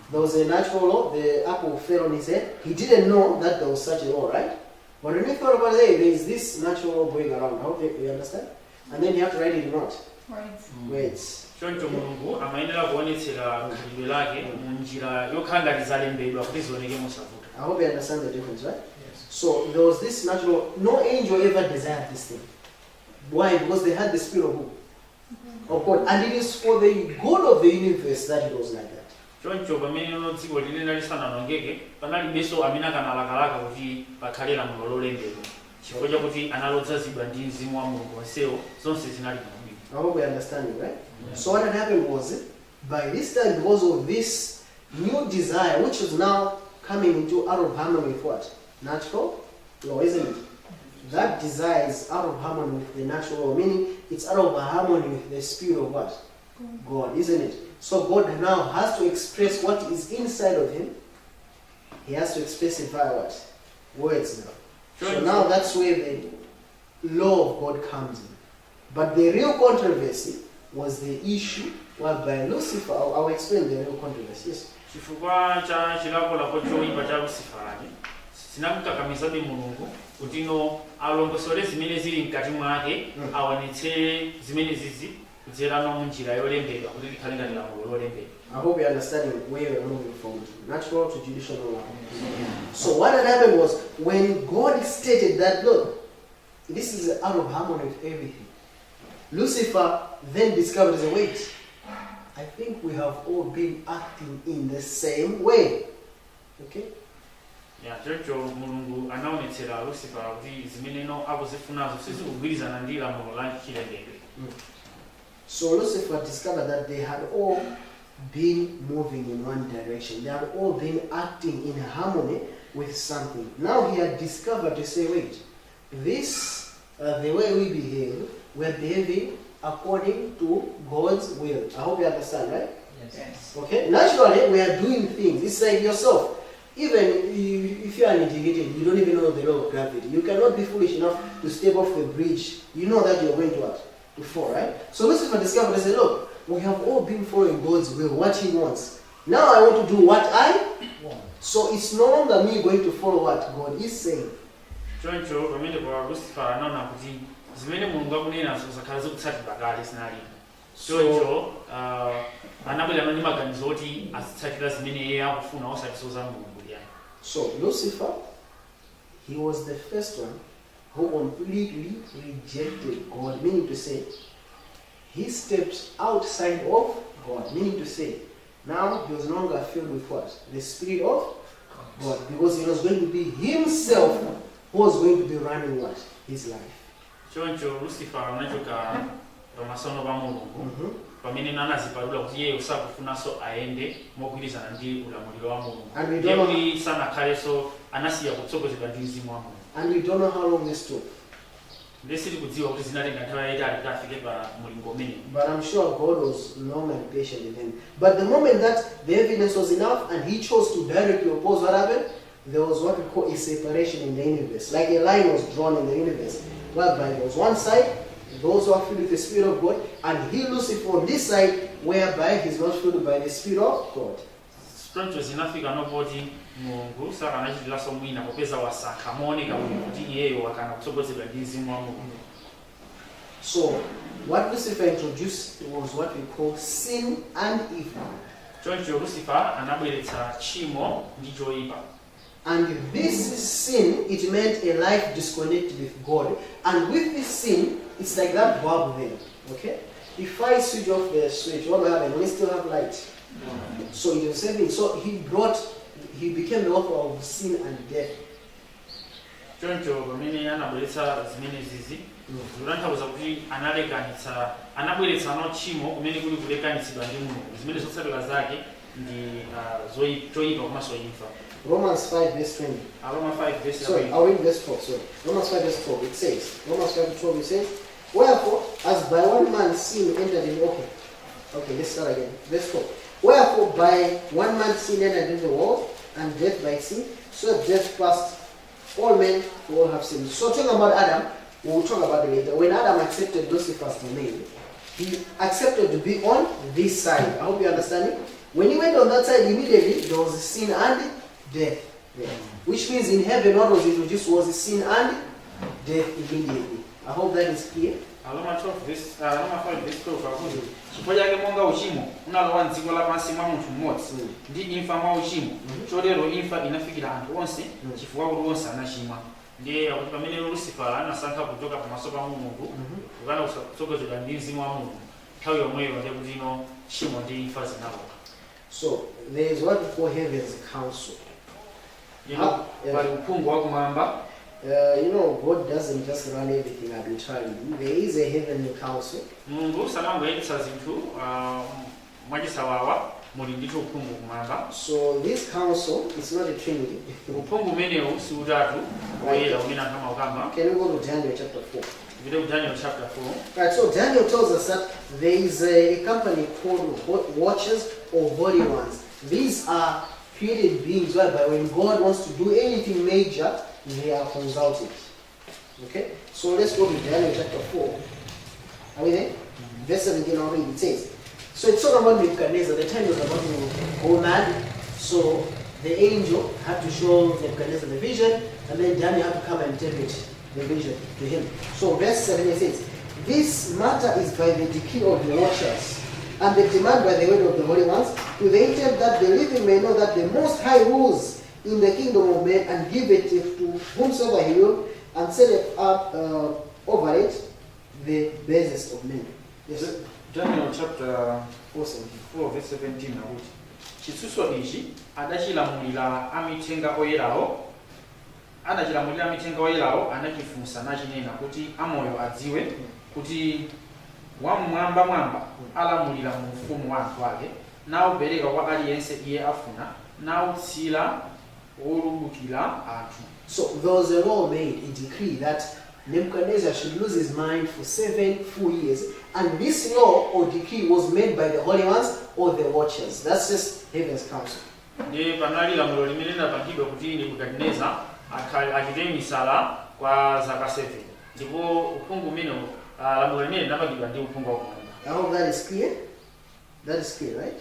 There was a natural law, the apple fell on his head. He didn't know that there was such a law, right? But when he thought about it, hey, there is this natural law going around. I hope you understand. And then you have to write it in what? Words. Words. Choncho Mulungu amayenera kuonetsera khalidwe lake mu njira yokhala ngati zalembedwa kuti zioneke mosavuta. I hope you understand the difference, right? Yes. So there was this natural, no angel ever desired this thing. Why? Because they had the spirit of who? Of God. And it is for the good of the universe that it was like that. Choncho pamene lino dziko lili lisanawonongeke panalibenso amene akanalakalaka kuti pakhale lamulo lolembedwa chifukwa chakuti analodzazidwa ndi mzimu wa Mulungu onsewo, zonse zinali bwinobwino. I hope we understand it, right? So what had happened was, by this time, because of this new desire, which is now coming into out of harmony with what? Natural law, isn't it? That desire is out of harmony with the natural law, meaning it's out of harmony with the spirit of what? God, isn't it? So God now has to express what is inside of him. He has to express it via what? Words now. So now that's where the law of God comes in. But the real controversy was the issue whereby Lucifer, I'll explain the real controversy. Yes. Chifukwa cha chilakolako choyipa cha Lusiferachi zinamukakamizabe Mulungu kuti no alongosole zimene zili mkati mwake, aonetsere zimene zizi kudzerano mu njira yolembedwa kuti likhale ngati lamulo lolembedwa. I hope you're understanding where we're moving from natural to judicial law. So what had happened was, when God stated that, look, this is out of harmony with everything, Lucifer then discovered, wait, I think we have all been acting in the same way. Okay? Ya, choncho Mulungu anaonetsera Lucifer kuti zimeneno akuzifunazo sizikugwirizana ndi lamulo la chilengedwe. So Lucifer discovered that they had all been moving in one direction. They had all been acting in harmony with something. Now he had discovered to say, wait, this, the way we behave, we are behaving according to God's will. I hope you understand, right? Yes. Okay? Naturally, we are doing things. It's like yourself. Even if you are uneducated, you don't even know the law of gravity. You cannot be foolish enough to step off the bridge. You know that you're going to what? To fall, right? So Lucifer discovered and said, look, we have all been following God's will, what He wants. Now I want to do what I Want. So it's no longer me going to follow what God is saying. Choncho pamene pa Lucifer anaona kuti zimene Mulungu akunenazo zakhala zikutsatidwa kale zinalipo. Choncho anabwera ndi maganizo oti azitsatira zimene iye akufuna osati za Mulungu yani. So Lucifer, he was the first one who completely rejected God, meaning to say, he stepped outside of God, meaning to say, now he was no longer filled with what? The Spirit of God, because it was going to be himself who was going to be running what? His life. Choncho Lucifer anachoka pamaso pa Mulungu pamene anazipatula kuti iyeyo sakufunanso ayende mogwirizana ndi ulamuliro wa Mulungu. And we Ndiye don't know, kuti sanakhalenso, anasiya kutsogozedwa ndi mzimu wa Mulungu. And we don't know how long this took. Ndiye sitikudziwa kuti zinatenga nthawi yayitali kuti afike pa mulingo umenewu. But I'm sure God was long and patient with him. But the moment that the evidence was enough and he chose to directly oppose, what happened? There was what we call a separation in the universe. Like a line was drawn in the universe, whereby there was one side, those who are filled with the Spirit of God, and he, Lucifer, on this side, whereby he's not filled by the Spirit of God. Choncho zinafika nopoti Mulungu sakanachitiranso mwina popeza wasankha mooneka bwino kuti iyeyo wakana kutsogozedwa ndi mzimu wa Mulungu. So, what Lucifer introduced was what we call sin and evil. Choncho Lucifer anabweretsa tchimo ndi choyipa. And this sin, it meant a life disconnected with God. And with this sin, it's like that bulb there. Okay? If I switch off the switch, what will happen? Will it still have light? So it was saving. So he became the author of sin and death. Choncho pamene anabweretsa zimene zizi zikutanthauza kuti analekanitsa, anabweretsa no tchimo kumene kuli kulekanitsidwa ndi Mulungu, zimene zotsatira zake ndi choyipa komanso imfa. Romans 5, verse 20. Aroma 5 verse Sorry, 8. I'll read verse 12. Sorry. Romans 5, verse 12. It says, Romans 5, 12, it says, wherefore, as by one man sin entered in. Okay, let's start again. Verse 4. Wherefore, by one man sin entered into the world, and death by sin, so death passed all men, who all have sinned. So, talking about Adam, we'll talk about it later. When Adam accepted Lucifer's domain, he accepted to be on this side. I hope you understand it. When he went on that side, immediately there was sin and death there. Which means in heaven, what was introduced was sin and death immediately. I hope that is clear. Aroma 12 verse, Aroma 5 verse 12 akuti, chifukwa chake monga uchimo unalowa mdziko lapansi mwa munthu mmodzi, ndi imfa mwa uchimo, chotero imfa inafikira anthu onse, chifukwa kuti onse anachimwa. Ndiye akuti pamene Lucifer anasankha kuchoka pamaso pa Mulungu, kukana kutsogozedwa ndi mzimu wa Mulungu, nthawi yomweyo ndiye kuti ino tchimo ndi imfa zinalowa. So there is what we call heaven's council. Ino pali uphungu wakumwamba. God doesn't just run everything arbitrarily. There is a heavenly council. Mulungu samangoyendetsa zinthu mwachisawawa, muli ndithu uphungu kumwamba. So this council is not a trinity. Uphungu umenewu si utatu woyera umene anthu amaukamba. Can we go to Daniel chapter 4? Tipite ku Daniel chapter 4. Right, so Daniel tells us that there is a company called Watchers or Holy Ones. These are created beings whereby when God wants to do anything major, they are consulted. Okay? So let's go to Daniel chapter 4. Are we there? Verse 17 already it says. So it's talking about Nebuchadnezzar, the time he was about to go mad. So the angel had to show Nebuchadnezzar the vision, and then Daniel had to come and interpret the vision to him. So verse 7, it says, "This matter is by the decree of the watchers, and the demand by the word of the holy ones, to the intent that the living may know that the Most High rules in the kingdom of men, and give it to whomsoever he will, and setteth up over it the basest of men." Yes. Daniel chapter 4:17. 4 verse 17 akuti, chitsutso ichi adachilamulira amithenga oyerawo, adachilamulira amithenga oyerawo, anachifunsa nachinena kuti amoyo adziwe kuti wam'mwambamwamba alamulira mu ufumu wa anthu ake, nawupereka kwa aliyense iye afuna, nawutsira wolubukira anthu. So there was a law made, a decree that Nebuchadnezzar should lose his mind for 7 full years. And this law or decree was made by the holy ones or the watchers. That's just heaven's council. Ndiye panali lamulo limene linapangidwa kuti Nebukadineza achite misala kwa zaka 7, ndipo uphungu umenewo, lamulo limene linapangidwa ndi uphungu wakumwamba. I hope that is clear. That is clear, right?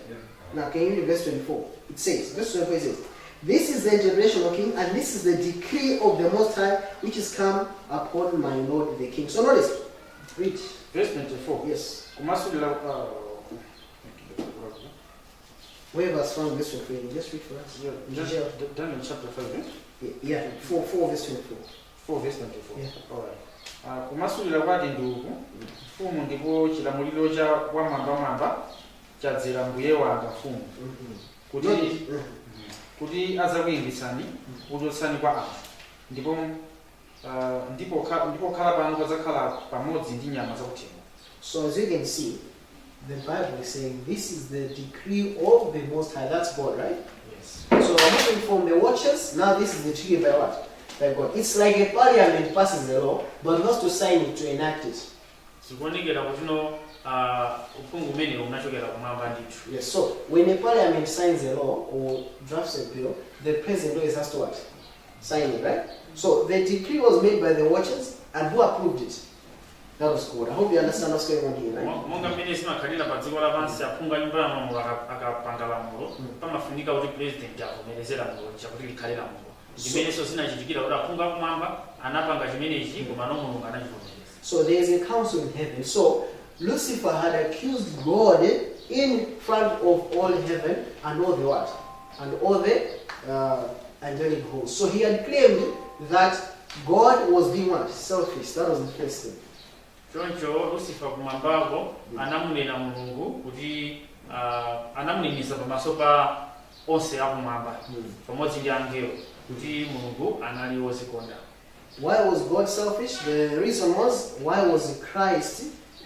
Now, can you read verse 24? It says, verse 24 says, "This is the interpretation, O king, and this is the decree of the Most High, which is come upon my lord the king." So notice, read. Verse 24. Yes. Kumasulira Whoever has found verse 24, you can just read for us. Yeah, just Daniel chapter 5, eh? Yeah, 4, 4 verse 24. 4 verse 24. Yeah. Alright. Kumasulira kwake ndi uku, mfumu, ndipo chilamuliro cha wamwambamwamba chadzera mbuye wanga mfumu, kuti Notice. Kuti adzakuyingitsani, kuchotsani kwa anthu, ndipo ndipo khala pano padzakhala pamodzi ndi nyama zakuthengo. So as you can see, the Bible is saying this is the decree of the Most High. That's God, right? Yes. So we're moving from the watchers. Now this is the decree by what? By God. It's like a parliament passes a law, but who has to sign it to enact it? Zikuonekera kutino uphungu umenewu unachokera kumwamba ndithu. Yes. So when a parliament signs a law or drafts a bill, the president always has to what? Sign it, right? So the decree was made by the watchers, and who approved it? That was God. I hope you understand what's going on here, right? Monga mmene zimakhalira pa dziko lapansi, aphungu a nyumba ya malamulo akapanga lamulo, pamafunika kuti president avomereze lamulo chakuti likhale lamulo. Zimenenso zinachitikira kuti aphungu akumwamba anapanga chimenechi, koma no Mulungu anachivomereza. So there is a council in heaven. So Lucifer had accused God in front of all heaven and all the what? And all the angelic hosts. So he had claimed that God was being what? Selfish. That was the first thing. Choncho Lucifer kumwambako anamunena Mulungu kuti anamuneneza pamaso pa onse akumwamba pamodzi ndi angelo kuti Mulungu anali wozikonda. Why was God selfish? The reason was, why was Christ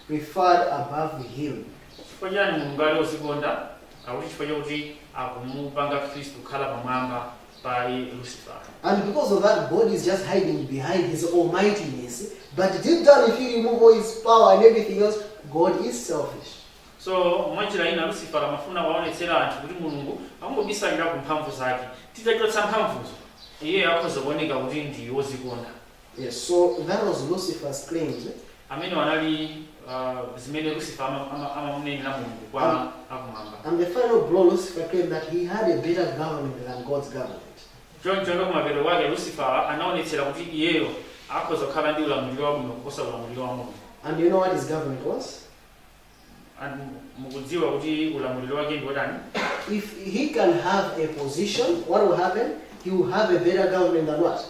preferred above him? Chifukwa chani Mulungu ali wozikonda? Akuti chifukwa chakuti akumupanga Khristu kukhala pamwamba pa Lucifer. And because of that, God is just hiding behind his almightiness. But deep down, if you remove all his power and everything else, God is selfish. So mwanjira ina Lucifer amafuna kuwaonetsera anthu kuti Mulungu akungobisalira ku mphamvu zake, titachotsa mphamvuzo iye akhoza kuoneka kuti ndi wozikonda. Yes, so that was Lucifer's claims. Amene wanali zimene Lucifer amamunenera Mulungu kwa akumwamba. And the final blow, Lucifer claimed that he had a better government than God's government. Choncho ndo kumapeto kwake Lucifer anaonetsera kuti iyeyo akhoza kukhala ndi ulamuliro wabwino kuposa ulamuliro wa Mulungu. And you know what his government was? And mukudziwa kuti ulamuliro wake ndi wotani? If he can have a position, what will happen? He will have a better government than what?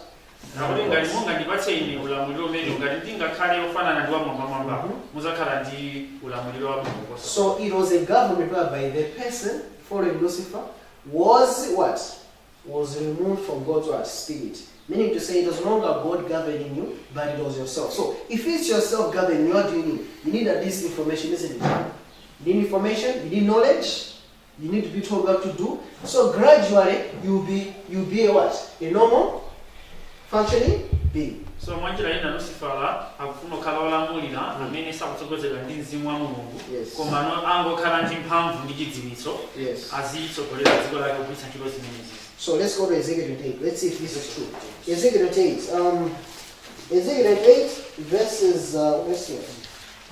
Nakuti ngati mungandipatse ine ulamuliro umene, ngati ndingakhale ofanana ndi wamwambamwamba, muzakhala ndi ulamuliro wabwino kuposa. So it was a government whereby the person following Lucifer was what? Was removed from God's what? Spirit. Meaning to say it was no longer God governing you, but it was yourself. So if it's yourself governing you, what do you need? You need at least information, isn't it? You need information, you need knowledge, you need to be told what to do. So gradually you'll be a what? A normal functioning being. So mwanjira ina Lucifera akufuna kukhala olamulira amene sakutsogozedwa ndi mzimu wa Mulungu, koma no angokhala ndi mphamvu ndi chidziwitso, azitsogolera dziko lake kugwiritsa ntchito zimenezi. So let's go to Ezekiel 28. Let's see if this is true. Ezekiel 28. Ezekiel 28, verse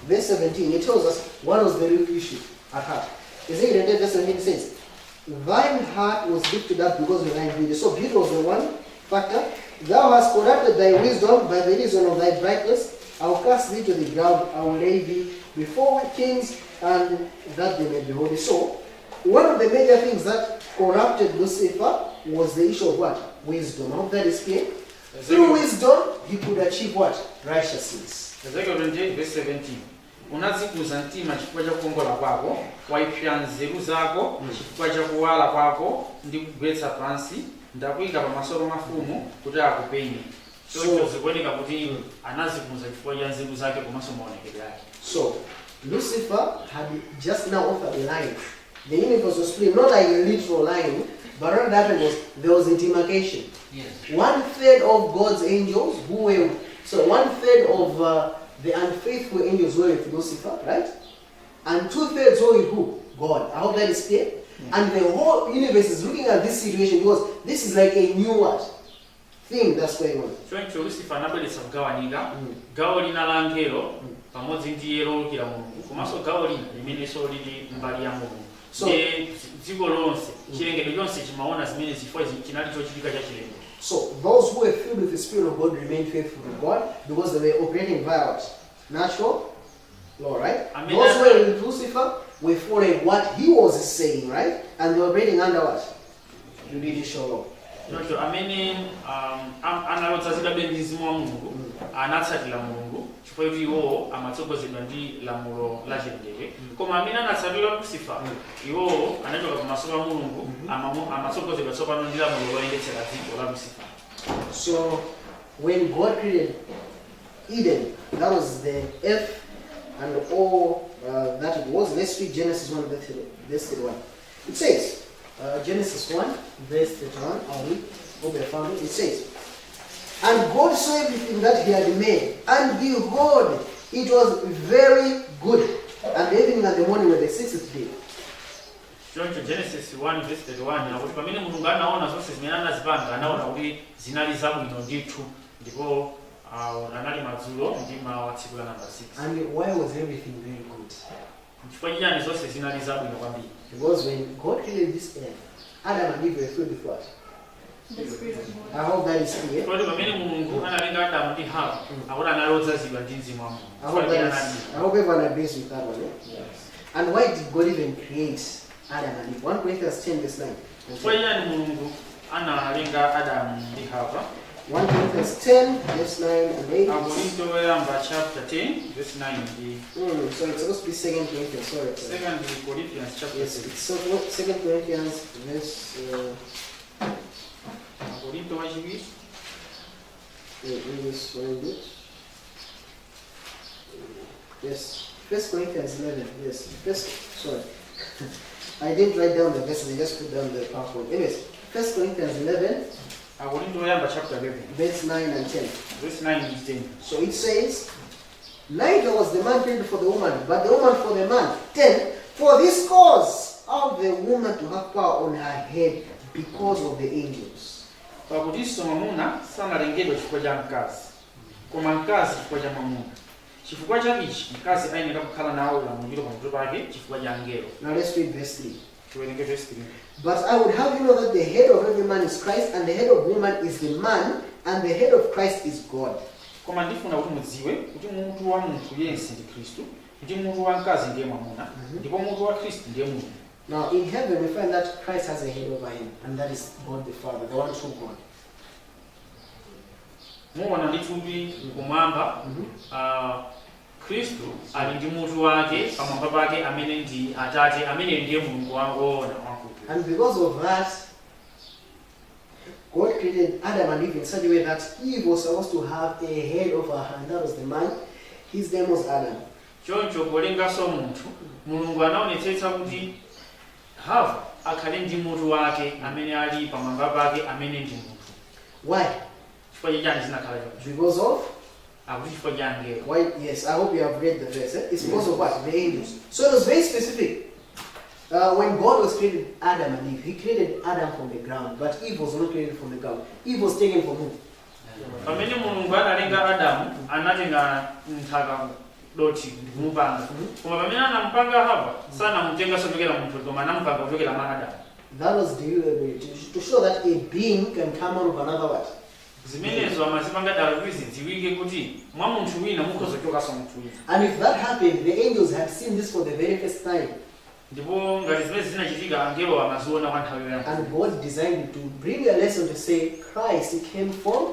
17. It tells us what was the real issue at heart. Ezekiel 28, verse 17 says, Thine heart was lifted up because of thine beauty. So beauty was the one factor. Thou hast corrupted thy wisdom by the reason of thy brightness. I will cast thee to the ground. I will lay thee before kings, and that they may behold thee. So, one of the major things that corrupted Lucifer was the issue of what? Wisdom. I hope that is clear. Through wisdom, he could achieve what? Righteousness. Ezekiel 28 verse 17, unadzikuza mtima chifukwa cha kukongola kwako, waipsa nzeru zako chifukwa cha kuwala kwako ndi kugwetsa pansi. Ndakuyika pamaso pa mafumu kuti akupenye. Choncho zikuoneka kuti anazikuza chifukwa cha nzeru zake komanso maonekedwe ake. So, Lucifer had just now offered a line. The universe was split, not like a literal line, but what happened was there was a demarcation. Yes. One third of God's angels who were, so one third of the unfaithful angels were with Lucifer, right? And two thirds were with who? God. I hope that is clear. And the whole universe is looking at this situation because this is like a new what? Thing that's going on. Choncho Lucifer anabweretsa kugawanika, gawo lina la angelo pamodzi ndi iye lowukira Mulungu, komanso gawo lina limenenso lili mbali ya Mulungu. Ndiye dziko lonse, chilengedwe chonse chimaona zimene zifukwa chinali chochitika cha chilengedwe. So those who were filled with the Spirit of God remained faithful to God because they were operating via what? Natural law, right? Amen. Those who were with Lucifer were following what he was saying, right? And they were operating under what? Judicial law. Choncho amene analodzazidwabe ndi mzimu wa Mulungu anatsatira Mulungu chifukwa kuti iwowo amatsogozedwa ndi lamulo la chilengedwe, koma amene anatsatira Lucifer, iwowo anachoka pamaso pa Mulungu, amatsogozedwa tsopano ndi lamulo loyendetsera dziko la Lucifer. So when God created Eden, that was the earth and all that it was. Let's read Genesis 1, verse 31. It says, Genesis 1, verse 31, I'll read, hope you found it. It says, "And God saw everything that he had made, and behold, it was very good. And the evening and the morning were the sixth day." Choncho Genesis 1 verse 31 akuti pamene Mulungu anaona zonse zimene anazipanga, anaona kuti zinali zabwino ndithu, ndipo anali madzulo ndi mawa, tsiku la namba 6. And why was everything very good? Chifukwa chiyani zonse zinali zabwino kwambiri? Because when God created this earth, Adam and Eve were filled with what? The Spirit of God. I hope that is clear. Chifukwa kuti pamene Mulungu analenga Adamu ndi Hava, akuti anali odzazidwa ndi mzimu wa Mulungu. I hope Chifukwa that chake is, I hope everyone agrees with that one. Eh? And why did God even create Adam and Eve? 1 Corinthians 10, verse 9 and Chifukwa 10. chiyani Mulungu Analenga Adamu ndi Hava? 1 Corinthians 10, verse 9 and 8. Akorinto woyamba chapter 10 verse 9 ndi So it's supposed to be 2 Corinthians, sorry. Second Corinthians chapter Yes, 6. it's 2 Corinthians, verse. Akorinto wachiwiri. Wait, let me just find it. Yes, 1 Corinthians 11. Yes, first, sorry. I didn't write down the verses, I just put down the PowerPoint. Anyways, 1 Corinthians 11, Akorinto woyamba chapter 11 verse 9 and 10. Verse 9 ndi 10. So it says, "Neither was the man created for the woman, but the woman for the man." 10. "For this cause of the woman to have power on her head because of the angels." Pakutinso mwamuna sanalengedwa chifukwa cha mkazi, koma mkazi chifukwa cha mwamuna. Chifukwa cha ichi mkazi ayenera kukhala nawo ulamuliro pamutu pake chifukwa cha angelo. Now let's read verse 3. Tiwerenge verse 3. "But I would have you know that the head of every man is Christ, and the head of woman is the man, and the head of Christ is God." Koma ndifuna kuti mudziwe kuti mutu wa munthu yense ndi Khristu, ndi mutu wa mkazi ndiye mwamuna, ndipo mutu wa Khristu ndiye Mulungu. Now in heaven we find that Christ has a head over him, and that is God the Father, the one true God. Muona ndithupi kumwamba, Khristu ali ndi mutu wake pamwamba pake amene ndi Atate, amene ndiye Mulungu woona wankulu. And because of that, God created Adam and Eve in such a way that Eve was supposed to have a head over her, and that was the man. His name was Adam. Choncho polenganso munthu, Mulungu anaonetsetsa kuti Hava akhale ndi mutu wake amene ali pamwamba pake, amene ndi munthu. Why? Chifukwa chachani zinakhala choncho? Because of Akuti chifukwa cha angelo. Why? Yes, I hope you have read the verse. Eh? It's because of what? The angels. So it was very specific. When God was created Adam and Eve, He created Adam from the ground, but Eve was not created from the ground. Eve was taken from who? Pamene Mulungu analenga Adamu, anatenga nthaka, dothi, ndikumupanga, koma pamene anampanga Hava, sanamutenganso kuchokera munthu, koma anampanga kuchokera mwa Adamu. That was deliberate to show that a being can come out of another what? Zimenezo amazipanga dala kuti zidziwike kuti mwa munthu wina mukhoza kuchokanso munthu wina. And if that happened, the angels had seen this for the very first time. Ndipo ngati zimene zinachitika, angelo amaziona kwa nthawi yoyamba. And God designed to bring a lesson to say Christ came from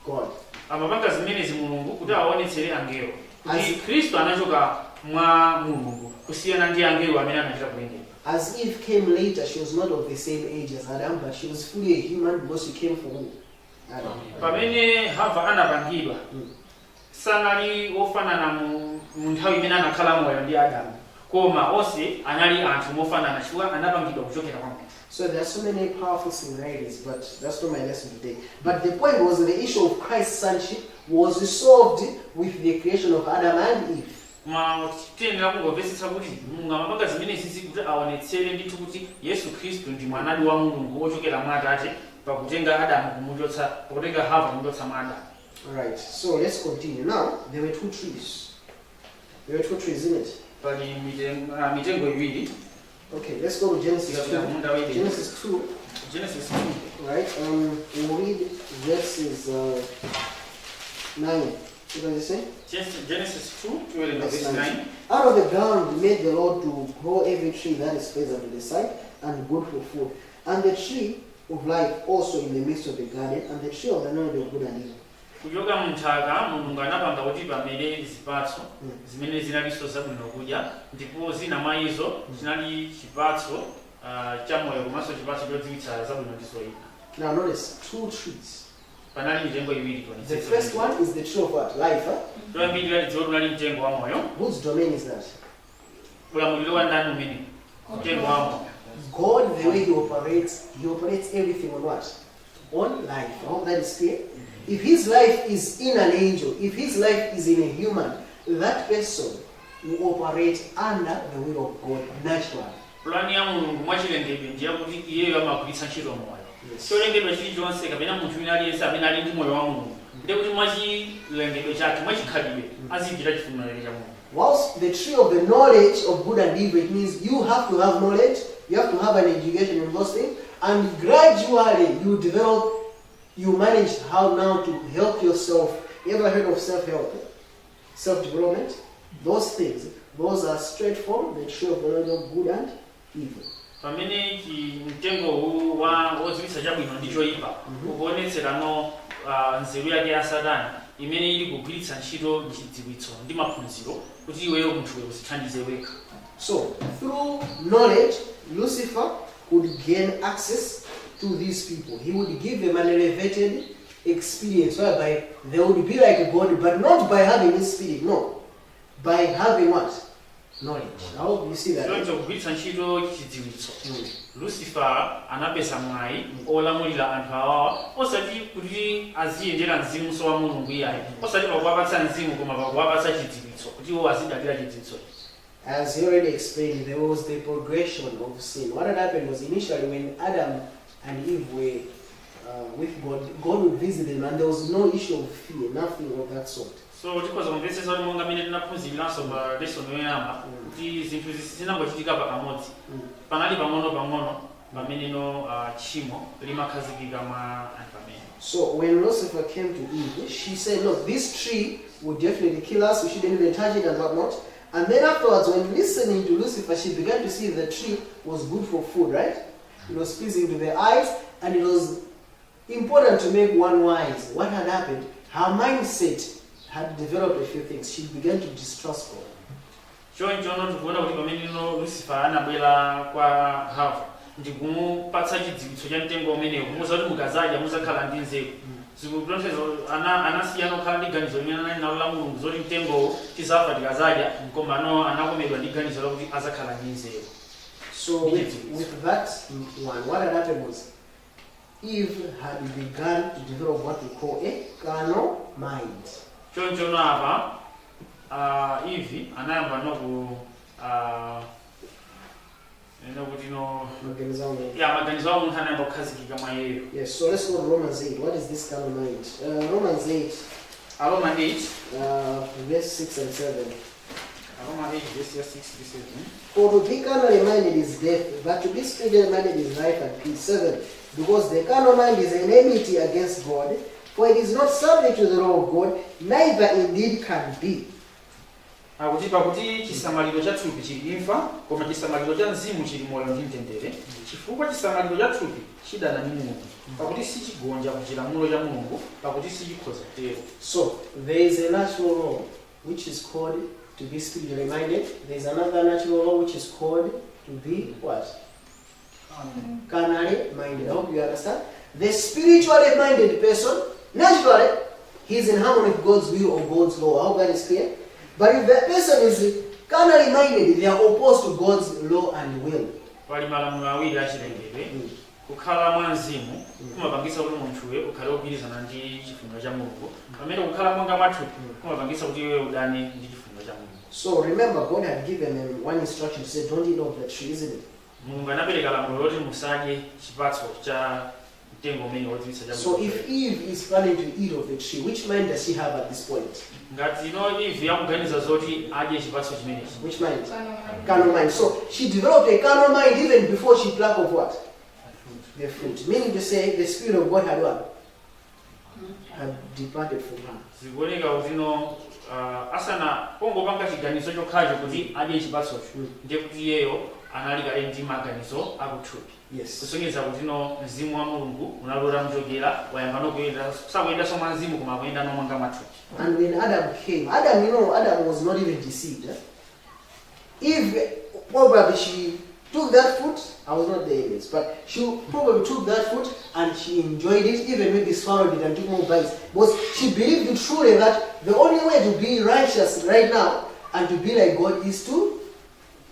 God. Amapanga zimenezi Mulungu kuti aonetsere angelo kuti Khristu anachoka mwa Mulungu, kusiyana ndi angelo amene anachita kulengedwa. As Eve came later, she was not of the same age as Adam, but she was fully a human because she came from who? Adam. Pamene Hava anapangidwa, sanali wofanana mu nthawi imene anakhala moyo ndi Adamu, koma onse anali anthu mofanana chifukwa anapangidwa kuchokera kwa munthu. So there are so many powerful similarities, but that's not my lesson today. But the point was the issue of Christ's sonship was resolved with the creation of Adam and Eve. Koma tiyenera kungomvetsetsa kuti Mulungu amapanga zimenezi kuti aonetsere ndithu kuti Yesu Khristu ndi mwanadi wa Mulungu wochokera mwa Atate, pakutenga Adamu kumuchotsa, pakutenga Hava kumuchotsa mwa Adamu. Alright, so let's continue. Now, there were two trees. There were two trees, isn't it? Pali mitengo iwiri. Okay, let's go to Genesis Tikapita 2. kumunda wa Edeni. Genesis 2, Genesis 2. Right? We'll read verses 9. What does it say? Genesis 2, tiwerenga Verse verse 9. 9. Out of the ground made the Lord to grow every tree that is pleasant to the sight and good for food, and the tree of life also in the midst of the garden, and the tree of the knowledge of good and evil. Kuchoka munthaka Mulungu anapanga kuti pamere zipatso zimene zinalinso zabwino kudya, ndipo zina mwa izo zinali chipatso cha moyo komanso chipatso chodziwitsa zabwino ndi zoyipa. Now notice two trees. Panali mitengo iwiri. The first one is the tree of what? Life. Huh? Choyambirira tidziwe kunali mtengo wa moyo. Whose domain is that? Ulamuliro wa ndani umene, mtengo wa moyo? God, the way he operates everything on what? On life. I hope that is clear. If his life is in an angel, if his life is in a human, that person will operate under the will of God naturally. Pulani ya Mulungu mwachilengedwe ndiye kuti iyeyo amagwiritsa ntchito moyo. Yes. Cholengedwa chilichonse kapena munthu wina aliyense amene ali ndi moyo wa Mulungu, ndiye kuti mwachilengedwe chake, mwachikhalidwe, azichita chifuniro chake cha Mulungu. Whilst the tree of the knowledge of good and evil, it means you have to have knowledge, you have to have an education in those things, and gradually you develop, you manage how now to help yourself. You ever heard of self-help? Self-development? Those things, those are straight from the tree of the knowledge of good and evil. Pamene mtengo uwu wa wodziwitsa chabwino ndi choyipa ukuonetserano nzeru yake ya Satana imene ili kugwiritsa ntchito chidziwitso ndi maphunziro kuti iweyo munthuwe uzithandize wekha. So, through knowledge, Lucifer could gain access to these people. He would give them an elevated experience whereby they would be like God, but not by having his spirit, no. By having what? Knowledge. I hope you see that. Choncho kugwiritsa ntchito chidziwitso, Lucifer anapeza mwayi olamulira anthu awawa, osati kuti aziyendera mzimunso wa Mulungu iyayi, osati pakuwapatsa mzimu, koma pakuwapatsa chidziwitso kuti iwo azidalira chidziwitso. As he already explained, there was the progression of sin. What had happened was initially when Adam and Eve were with God, God would visit them and there was no issue of fear, nothing of that sort. So tikhoza kumvetsetsa kuti monga mmene tinaphunziriranso pa lesson yoyamba kuti zinthu zinangochitika pakamodzi, panali pang'ono pang'ono pameneno tchimo limakhazikika mwa anthu amene. So when Lucifer came to Eve, she said, "Look, this tree will definitely kill us. We shouldn't even touch it and whatnot." And then afterwards, when listening to Lucifer, she began to see the tree was good for food, right? It was pleasing to the eyes, and it was important to make one wise. What had happened? Her mindset had developed a few things. She began to distrust God. Choncho tikuona kuti pamene no Lucifer anabwera kwa Hava ndikumupatsa chidziwitso cha mtengo umenewo, kumuwuza kuti mukazadya muzakhala ndi nzeru, zikutontheza anasiyana kukhala ndi ganizo limene anali nalo la Mulungu zoti mtengowo tizafa tikazadya, koma ano anakomedwa ndi ganizo lakuti azakhala ndi nzeru. So with that one, what had happened was Eve had begun to develop what we call a carnal mind. Choncho apa Eve anayamba noku nokuti no ya maganizo a munthu anayamba kukhazikika mwa iyeyo. Yes, so let's go to Romans 8. What is this carnal mind? Romans 8, Aroma 8, verse 6 and 7. Aroma 8 verse ya 6 ndi 7. For to be carnally minded is death, but to be spiritually minded is life and peace. 7. Because the carnal mind is enmity against God, for it is not subject to the law of God, neither indeed can be. Akuti pakuti chisamaliro cha thupi chili imfa, koma chisamaliro cha mzimu chili moyo ndi mtendere, chifukwa chisamaliro cha thupi chidana ndi Mulungu, pakuti sichigonja ku chilamulo cha Mulungu, pakuti sichikhoza kutero. So, there is a natural law which is called to be spiritually minded. There is another natural law which is called to be what? Carnally minded. I hope you understand. The spiritually minded person, naturally, he is in harmony with God's will or God's law. I hope that is clear. But if that person is carnally minded, they are opposed to God's law and will. Pali malamulo awiri achilengedwe. Kukhala mwa mzimu kumapangisa kuti munthuwe ukhale wogwirizana ndi chifuniro cha Mulungu, pamene kukhala monga mwathupi kumapangisa kuti iwe udane ndi chifuniro cha Mulungu. So remember, God had given them one instruction to say, "Don't eat of the tree," isn't it? Mulungu anapereka lamulo loti musadye chipatso cha mtengo umene wodziwitsa cha So if Eve is planning to eat of the tree, which mind does she have at this point? Ngati ino Eve yakuganiza zoti adye chipatso chimenechi, Which mind? Carnal mind. Carnal mind. So she developed a carnal mind even before she plucked of what? The fruit. Meaning to say, the Spirit of God had what? Had departed from her. Zikuoneka kuti no asana pongopanga chiganizo chokhacho kuti adye chipatsocho, ndiye kuti iyeyo anali kale ndi maganizo akuthupi, kusonyeza kuti no mzimu wa Mulungu unali utamuchokera, wayamba nokuyenda, sakuyendanso mwa mzimu koma akuyenda monga mwathupi. And when Adam came, Adam, Adam was not even deceived. Eh? Eve, probably she took that fruit. I was not there anyways, but she probably took that fruit and she enjoyed it, even maybe swallowed it and took more bites. Because she believed truly that the only way to be righteous right now and to be like God is to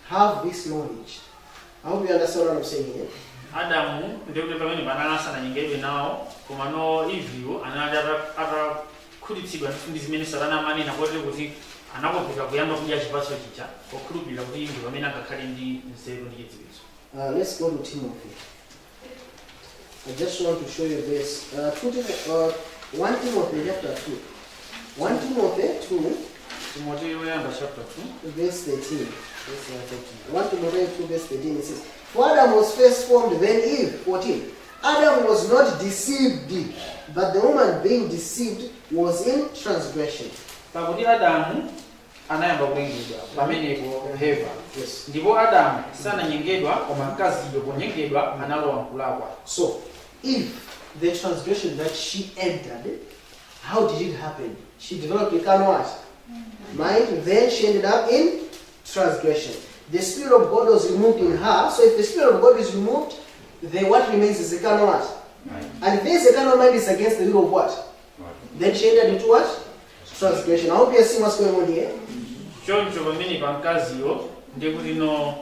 have this knowledge. I hope you understand what I'm saying here. Adamu ndikuti pamene panali asananyengedwe nawo, koma no Eveyo anali atakhutitsidwa ndi zimene Satana amanena, kotero kuti anakopeka kuyamba kudya chipatso chija pokhulupirira kuti ndi pamene angakhale ndi nzeru ndi chidziwitso. Let's go to Timothy. I just want to show you this. 1 Timothy chapter 2. 1 Timothy 2, Timoteyo yoyamba chapter 2, verse 13. verse ya 13. 1 Timothy 2, verse 13, it says, "For Adam was first formed, then Eve." 14. "Adam was not deceived, but the woman being deceived was in transgression." Pakuti Adamu anayamba kulengedwa, pamenepo Heva. Ndipo Adamu sananyengedwa, koma mkaziyo ponyengedwa analowa mkulakwa. So, if the transgression that she entered, how did it happen? She developed a carnal what? Mind, then she ended up in transgression. The Spirit of God was removed in her. So if the Spirit of God is removed, then what remains is a carnal what? And if there's a carnal mind, is against the will of what? Then she entered into what? Transgression. I hope you're seeing what's going on here. Choncho pamene pa mkaziyo ndikuti no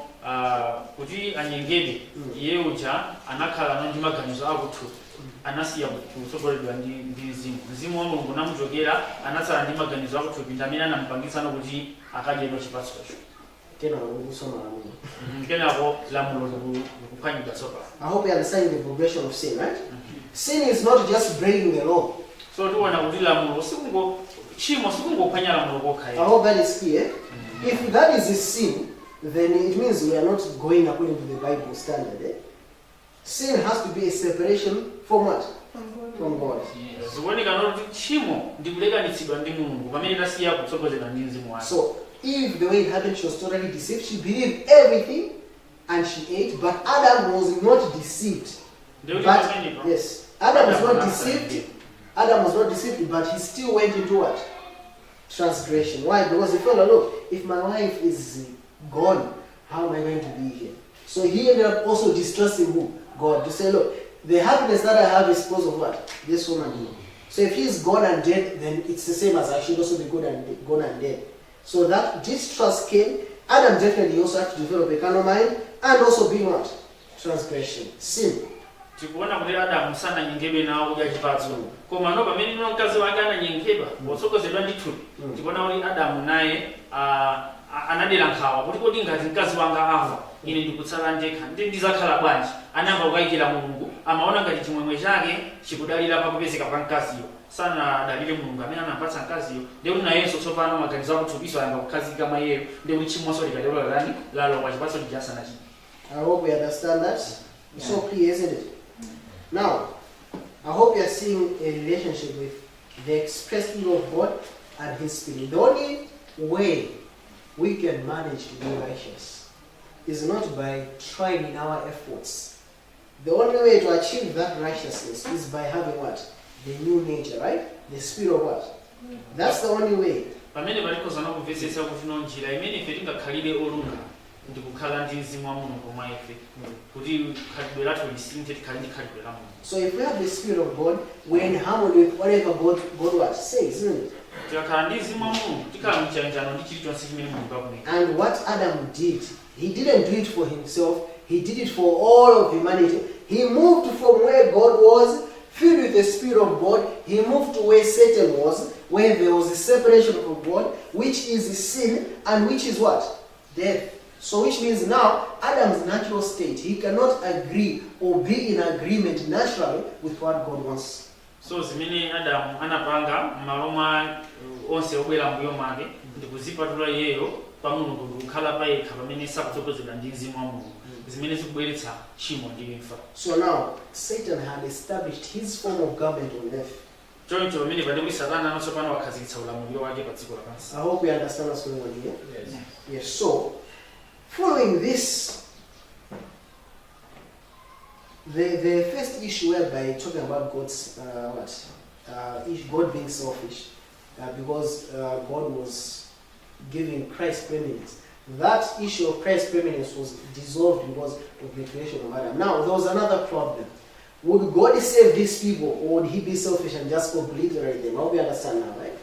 kuti anyengedwe, iye uja anakhala no ndi maganizo akuthupi, anasiya kutsogoleredwa ndi mzimu. Mzimu wa Mulungu unamuchokera, anatsala ndi maganizo akuthupi, ndi amene anamupangisano kuti akadyedwa chipatsocho. Tena ukusoma lamulo. Kenako lamulo likuphwanyidwa tsopano. I hope you understand the progression of sin, right? Sin is not just breaking the law. So tiona kuti lamulo sikungo tchimo sikungophwanya lamulo kokha. I hope that is clear. If that is a sin, then it means we are not going according to the Bible standard. Eh? Sin has to be a separation from what? From God. From God. Zikuoneka kuti tchimo ndi kulekanitsidwa ndi Mulungu pamene tasiya kutsogozedwa ndi mzimu wake. So, Eve, the way it happened, she was totally deceived. She believed everything and she ate, but Adam was not deceived. Ndikuti But, pamenepo yes, Adam was not Adam deceived. Adam was not deceived, but he still went into what? Transgression. Why? Because he felt, "Look, if my wife is gone, how am I going to be here?" So he ended up also distrusting who? God. To say, "Look, the happiness that I have is because of what? This woman here. So if he's gone and dead, then it's the same as I should also be good and gone and dead." So that distrust came. Adam definitely also had to develop a carnal mind and also be what? Transgression. Sin. Tikuona kuti Adamu sananyengedwe nawo kudya chipatso, koma no pamene ino mkazi wake ananyengedwa potsogozedwa ndi thupi, tikuona kuti Adamu naye anadera nkhawa kuti kodi ngati mkazi wanga afa Ine ndikutsala ndekha, ndi ndizakhala bwanji? Anayamba kukayikira Mulungu. Amaona ngati chimwemwe chake chikudalira pakupezeka pa mkaziyo, sanadalire Mulungu amene anampatsa mkaziyo. Ndikuti nayenso tsopano maganizo akuthupiso ayamba kukhazikika mwa iyeyo, ndikuti tchimoso likatero latani? Lalowa chipatso chija asanachidye. I hope we understand that. It's so clear, isn't it? Now, I hope you are seeing a relationship with the express will of God and His Spirit. The only way we can manage to be righteous is not by trying in our efforts. The only way to achieve that righteousness is by having what? The new nature, right? The spirit of what? That's the only way. Pamene palikhozana kumvetsetsa kuti no, njira imene ife tingakhalire olungama ndikukhala ndi mzimu wa Mulungu mwa ife, kuti khalidwe lathu lisinthe, tikhale ndi khalidwe la Mulungu. So if we have the Spirit of God, we're in harmony with whatever God what says, isn't it? Tikakhala ndi mzimu wa Mulungu, tikhala mchiyanjano ndi chilichonse chimene Mulungu akunena. And what Adam did, he didn't do it for himself, he did it for all of humanity. He moved from where God was, filled with the Spirit of God, he moved to where Satan was, where there was a separation from God, which is sin and which is what? Death. So, which means now, Adam's natural state, he cannot agree or be in agreement naturally with what God wants. So zimene Adamu anapanga m'malo mwa onse obwera mbuyo mwake ndikuzipatula iyeyo pa Mulungu, ndikukhala pa yekha pamene sakutsogozedwa ndi mzimu wa Mulungu, zimene zikubweretsa tchimo ndi imfa. So now, Satan had established his form of government on earth. Choncho pamene pandikuti Satana tsopano wakhazikitsa ulamuliro wake pa dziko lapansi. I hope we understand what's going on here. Yes. Yes, so following this, the first issue whereby talking about God's what? Is God being selfish, because God was giving Christ preeminence. That issue of Christ's preeminence was dissolved because of the creation of Adam. Now, there was another problem. Would God save these people, or would he be selfish and just obliterate them? I hope you understand now, right?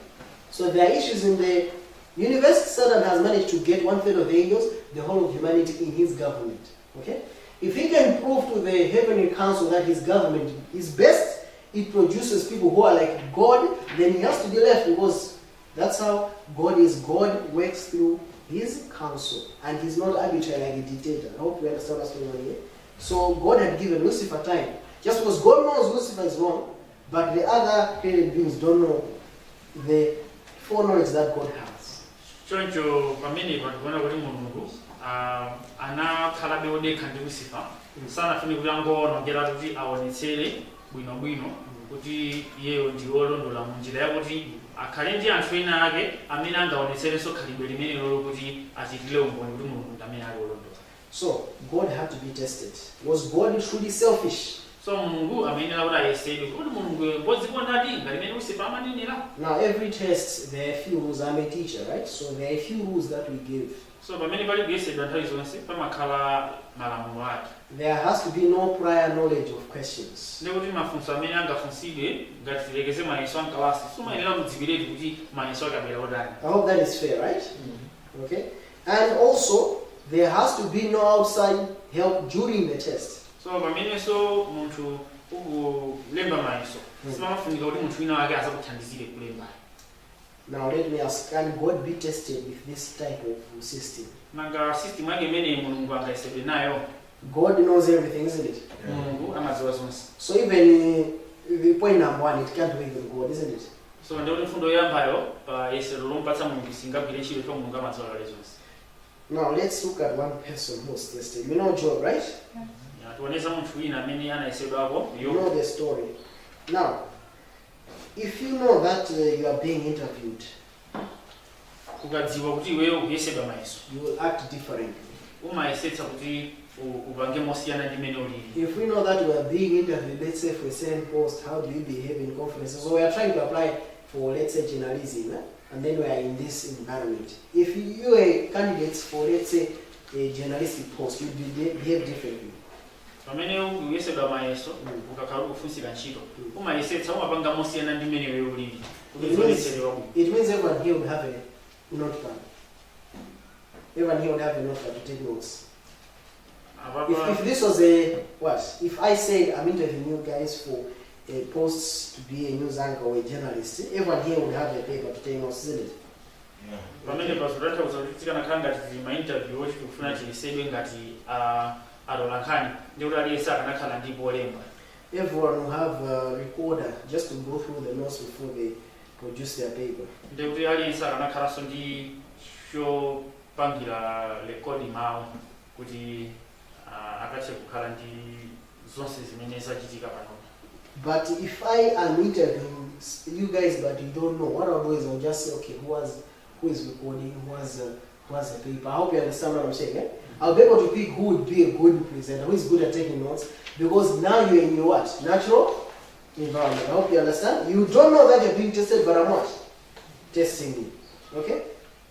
So there are issues in the universe. Satan has managed to get one third of the angels, the whole of humanity in his government. Okay? If he can prove to the heavenly council that his government is best, it produces people who are like God, then he has to be left, because that's how God is. God works through his council, and he's not arbitrary like a dictator. I hope you understand what's going on here. So God had given Lucifer time. Just because God knows Lucifer is wrong, but the other created beings don't know the foreknowledge that God has. Choncho pamenepa tikuona kuti Mulungu anakhalabe wodekha ndi Lucifer, sanafune kuti angoonongera, kuti aonetsere bwinobwino kuti iyeyo ndi wolondola mu njira yakuti akhale ndi anthu ena ake amene angaonetserenso khalidwe limenelo kuti achitire umboni kuti Mulungu ndi amene ali wolondola. So God had to be tested. Was God truly selfish? So Mulungu amayenera kuti ayesedwe, kuti Mulungu ngodzikondadi ngati imene Lucifer amanenera. Now, every test, there are a few rules. I'm a teacher, right? So there are a few rules that we give. So pamene pali kuyesedwa nthawi zonse pamakhala malamulo ake. There has to be no prior knowledge of questions. Ndikuti mafunso amene angafunsidwe, ngati tilekeze mayeso amkalasi, sumayenera kudziwiretu kuti mayeso akabwera otani. I hope that is fair, right? Okay. And also, there has to be no outside help during the test. So pamenenso munthu ukulemba mayeso, simamafunika kuti munthu wina wake azakuthandizire kulemba. Now, let me ask, can God be tested with this type of system? Nanga system yake imene Mulungu angayesedwe nayo? God knows everything, isn't it? Mulungu amadziwa zonse. So, even the point number one, it can't work with God, isn't it? So ndikuti mfundo yoyambayo pa yesero lompatsa Mulungu singagwire ntchito, chifukwa Mulungu amadziwa kale zonse. Now, let's look at one person who was tested. You know Job, right? Ya, tioneza munthu wina amene anayesedwako. You know the story. Now, if you know that you are being interviewed, Ukadziwa kuti iweyo ukuyesedwa mayeso, you will act differently. Umayesetsa kuti upange mosiyana ndi mmene ulili. If we know that we are being interviewed, let's say for a certain post, how do you behave in conferences? So we are trying to apply for, let's say, journalism, eh? And then we are in this environment. If you are candidates for, let's say, a journalistic post, you behave differently. Pamene ukuyesedwa mayeso, ukakhala ukufunsira ntchito, umayesetsa, umapanga mosiyana ndi mmene iweyo ulili kuti zionetseredwa bwino. It means everyone here would have a notepad. Everyone here would have a notepad to take notes. Apapa If this was a what? If I said I'm interviewing you guys for a post to be a news anchor or a journalist, everyone here would have a paper to take notes, isn't it? Pamene pazotanthauza kuti tikanakhala ngati tili ma interview oti tikufuna tiyesedwe ngati atolankhani, ndi kuti aliyense akanakhala ndi polemba. Everyone will have a recorder just to go through the notes before they produce their paper. Ndi kuti aliyense akanakhalanso ndi chopangira record mawu kuti akathe kukhala ndi zonse zimene zachitika pano. But if I am interviewing you guys, but you don't know, what I'll do is I'll just say, okay, who is recording, who has a paper. I hope you understand what I'm saying. Eh? I'll be able to pick who would be a good presenter, who is good at taking notes, because now you're in your what? Natural environment. I hope you understand. You don't know that you're being tested, but I'm what? Testing you. Okay?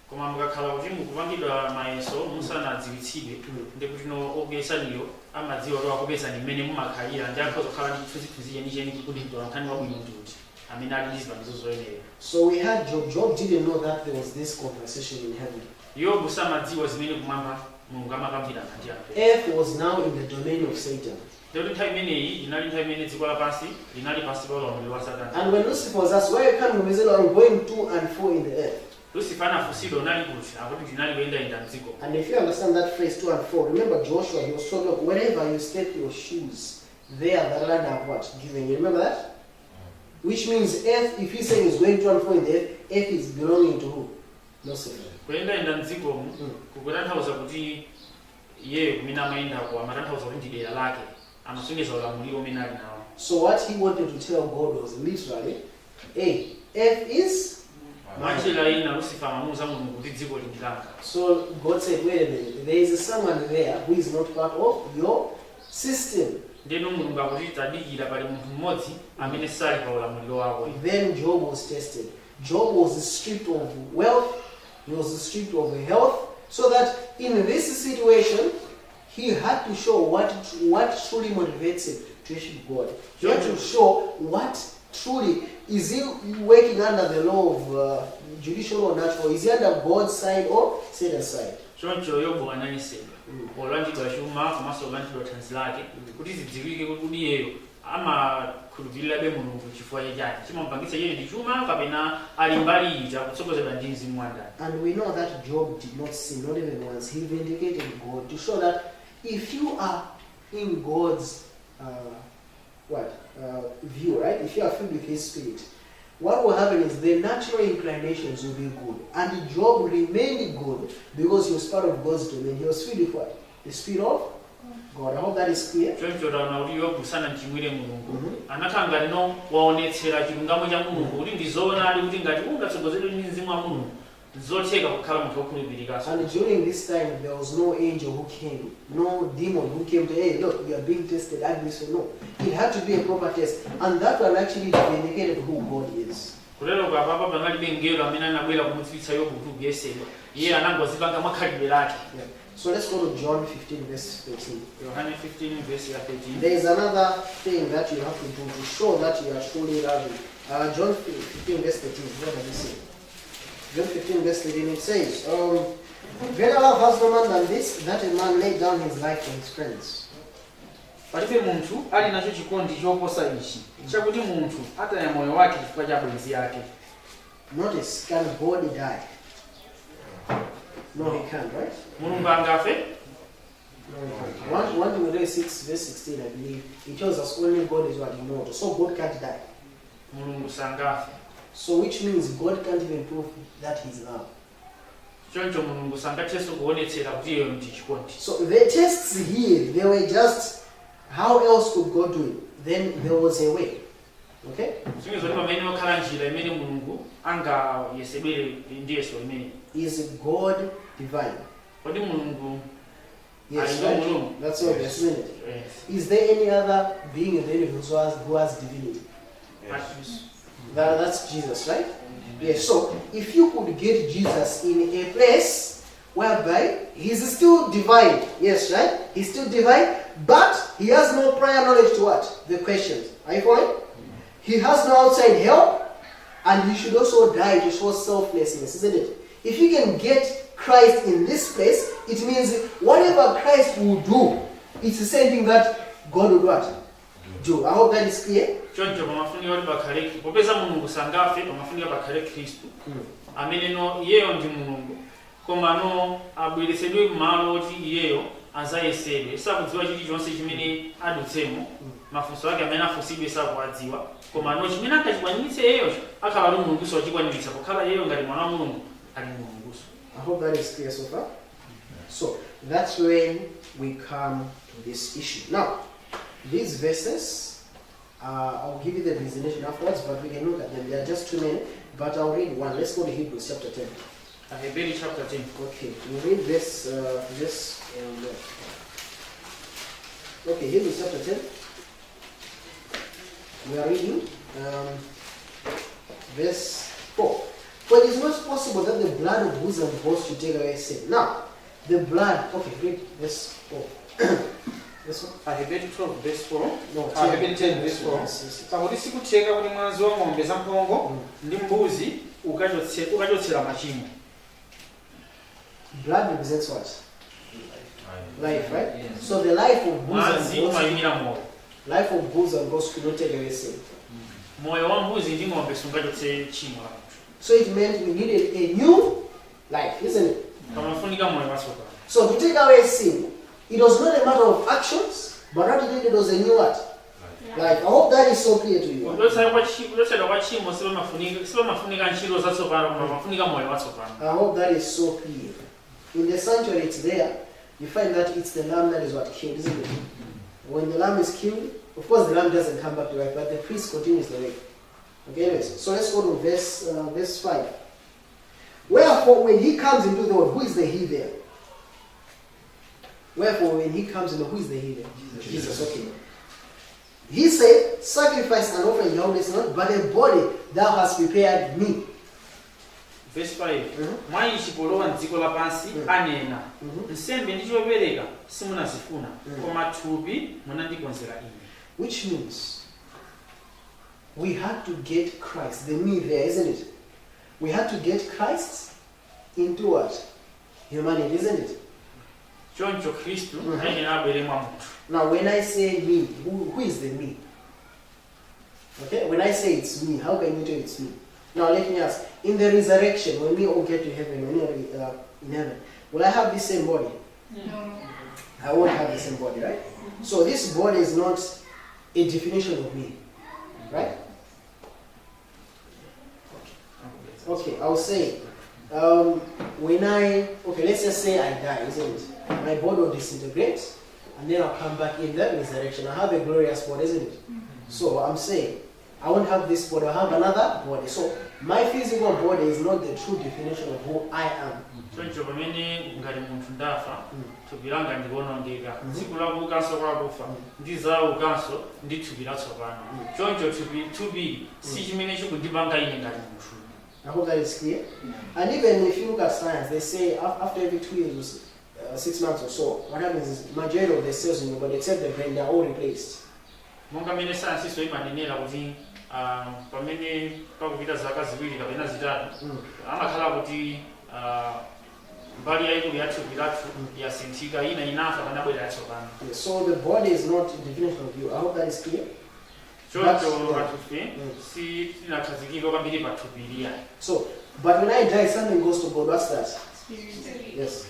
Koma mukakhala kuti mukupangidwa mayeso musanadziwitsidwe, ndi kuti no okuyesaniyo amadziwa kuti akupezani mmene mumakhalira ndi akhoza kukhala ndi chithunzithunzi chenicheni kuti mtolankhani wabwino ndi uti amene ali ndi zipangizo zoyenera. So we had Job. Job didn't know that there was this conversation in heaven. Yobu samadziwa zimene kumwamba Mulungu amakambirana ndi anthu. Earth was now in the domain of Satan. Ndikuti nthawi imeneyi inali nthawi imene dziko lapansi linali pansi pa ulamuliro wa Satana. And when Lucifer was asked, "Where you come from?" He said, "I'm going to and fro in the earth." Lucifer anafunsidwa unali kuti, akuti ndinali kuyendayenda mdziko. And if you understand that phrase, to and fro, remember Joshua, he was told, "Look, wherever you step your shoes, there the land I've what? Given you." Remember that? Which means earth, if he's saying he's going to and fro in the earth, earth is belonging to who? Lucifer. Kuyendayenda mdzikomu kukutanthauza kuti iyeyo kumene amayendako amatanthauza kuti ndi dera lake, amasonyeza ulamuliro umene ali nawo. So what he wanted to tell God was literally, hey, earth is mine. Mwanjira ina Lucifer amamuwuza Mulungu kuti dziko ndi langa. So God said, "Wait a minute, there is someone there who is not part of your system." Ndeno Mulungu akuti tadikira, pali munthu mmodzi amene sali pa ulamuliro wako. Then Job was tested. Job was stripped of wealth, he was stripped of health, so that in this situation, he had to show what truly motivates him to worship God. He had to show what truly is he working under the law of judicial or natural? Is he under God's side or Satan's side? Choncho Yobu anayesedwa polandidwa chuma komanso kulandidwa thanzi lake kuti zidziwike kuti iyeyo amakhulupirirabe Mulungu chifukwa chachani, chimamupangitsa iyeyo ndi chuma kapena ali mbali ita kutsogozedwa ndi mzimu wa ndani. And we know that Job did not sin, not even once. He vindicated God to show that if you are in God's what view, right? If you are filled with His Spirit, what will happen is the natural inclinations will be good. And Job remained good because he was part of God's domain. He was filled with what? The Spirit of God. I hope that is clear. Choncho taona kuti Yobu sanamchimwire Mulungu, anakhala ngati no waonetsera chilungamo cha Mulungu kuti ndi zoonadi kuti ngati ungatsogozedwe ndi mzimu wa Mulungu zotheka kukhala munthu wokhulupirikaso. And during this time, there was no angel who came, no demon who came to, "Hey, look, you are being tested, act this way." No. It had to be a proper test. And that one actually vindicated who God is. Kutero kapapa panalibe mngelo amene anabwera kumudziwitsa Yobu kuti ukuyesedwa, iye anangozipanga mwa khalidwe lake. Yeah. So let's go to John 15, verse 13. Yohane 15 verse ya 13. There is another thing that you have to do to show that you are truly loving. John 15, verse 13. What does it say? John 15, verse 13, it says, "Greater love has no man than this, that a man lay down his life for his friends." Palibe munthu ali nacho chikondi choposa ichi, chakuti munthu ataya moyo wake chifukwa cha abwenzi ake. Notice, can God die? No, he can't, right? Mulungu angafe? No, he can't. 1 Timothy 6, verse 16, I believe, it tells us only God is what? Immortal. So God can't die. Mulungu sangafe. So which means God can't even prove that he's love. Choncho Mulungu sangathenso kuonetsera kuti iyeyo ndi chikondi. So the tests here, they were just, how else could God do it? Then there was a way. Okay? Zimwe zoti pamene wakhala njira imene Mulungu angayesedwere ndi yeso imene. Is God divine? Kodi Mulungu Yes, ali ndi right? Mulungu? That's obvious, isn't it? Yes. Is there any other being in the universe who has divinity? Yes. That's Jesus, right? Yes. So if you could get Jesus in a place whereby he's still divine, yes, right? He's still divine, but he has no prior knowledge to what? The questions. Are you following? He has no outside help, and he should also die to show selflessness, isn't it? If you can get Christ in this place, it means whatever Christ will do, it's the same thing that God would what? do. I hope that is clear. Choncho pamafunika kuti pakhale, popeza Mulungu sangafe, pamafunika pakhale Khristu ameneno iyeyo ndi Mulungu, komano abweretsedwe m'malo oti iyeyo azayesedwe. Sakudziwa chilichonse chimene adutsemo, mafunso ake amene afunsidwe sakuwadziwa, komano chimene angachikwaniritse iyeyocho akhala ali Mulunguso wachikwaniritsa, pokhala iyeyo ngati mwana wa Mulungu ali Mulunguso. I hope that is clear so far. So that's when we come to this issue. Now, these verses, I'll give you the presentation afterwards, but we can look at them. There are just too many, but I'll read one. Let's go to Hebrews chapter 10. Aheberi chapter 10. Okay, we read this, this, okay, Hebrews chapter 10. We are reading verse 4. For it is not possible that the blood of bulls and goats should take away sin. Now, the blood, okay, read verse 4. This one? Aheberi 12 verse 4. No, Aheberi 10 verse 4. Yes. Pakuti sikutheka kuti mwazi wa ng'ombe zamphongo ndi mbuzi ukachotsera machimo. Blood represents what? Life, right? So the life of bulls and Mwazi goats, umayimira moyo. Life of bulls and goats could not take away sin. Moyo wa mbuzi ndi ng'ombe sungachotse tchimo la munthu. So it meant we needed a new life, isn't it? Pamafunika moyo watsopano. So to take away sin, it was not a matter of actions, but what it needed was a new what? Life. I hope that is so clear to you. Kuchotsedwa kwa tchimo sipamafunika ntchito zatsopano, koma pamafunika moyo watsopano. I hope that is so clear. In the sanctuary, it's there. You find that it's the lamb that is what killed, isn't it? When the lamb is killed, of course the lamb doesn't come back to life, but the priest continues the work. Okay, anyways, so let's go to verse 5. Wherefore, when he comes into the world, who is the he there? Wherefore, when he comes into, who is the he there? Jesus. Jesus, okay. He said, "Sacrifice and offering thou didst not, but a body thou hast prepared me." Verse 5. Mhm. Mwa ichi polowa mdziko lapansi anena, nsembe ndi chopereka simunazifuna, koma thupi munandikonzera ine. Which means we had to get Christ, the me there, isn't it? We had to get Christ into what? Humanity, isn't it? Choncho Khristu ayenera abwere mwa munthu. Now, when I say me, who is the me? Okay, when I say it's me, how can you tell it's me? Now, let me ask: in the resurrection, when we all get to heaven, when we are in heaven, will I have the same body? No. I won't have the same body, right? So this body is not a definition of me, right? Okay, I'll say, when I, okay, let's just say I die, isn't it? My body will disintegrate, and then I'll come back in the resurrection. I have a glorious body, isn't it? So I'm saying, I won't have this body, I'll have another body. So my physical body is not the true definition of who I am. Choncho pamene ngati munthu ndafa, thupi langa ndikuonongeka, tsiku lakuukanso kwakufa ndizaukanso ndi thupi latsopano. Choncho thupi thupili si chimene chikundipanga ine ngati munthu. I hope that is clear. And even if you look at science, they say after every 2 years or 6 months or so, what happens is majority of the cells in your body, except the brain, they are all replaced. Monga mmene sayansiso imanenera kuti ah, pamene pakupita zaka 2 kapena 3, amakhala kuti ah, mbali yayikulu ya thupi lathu yasinthika, ina inafa, panabwera yatsopano. Yes, so the body is not a definition of you. I hope that is clear. Choncho Yeah. pathupi si tinakhazikika kwambiri pa thupi liya. So, but when I die, something goes to God. What's that? Spirit. Yes.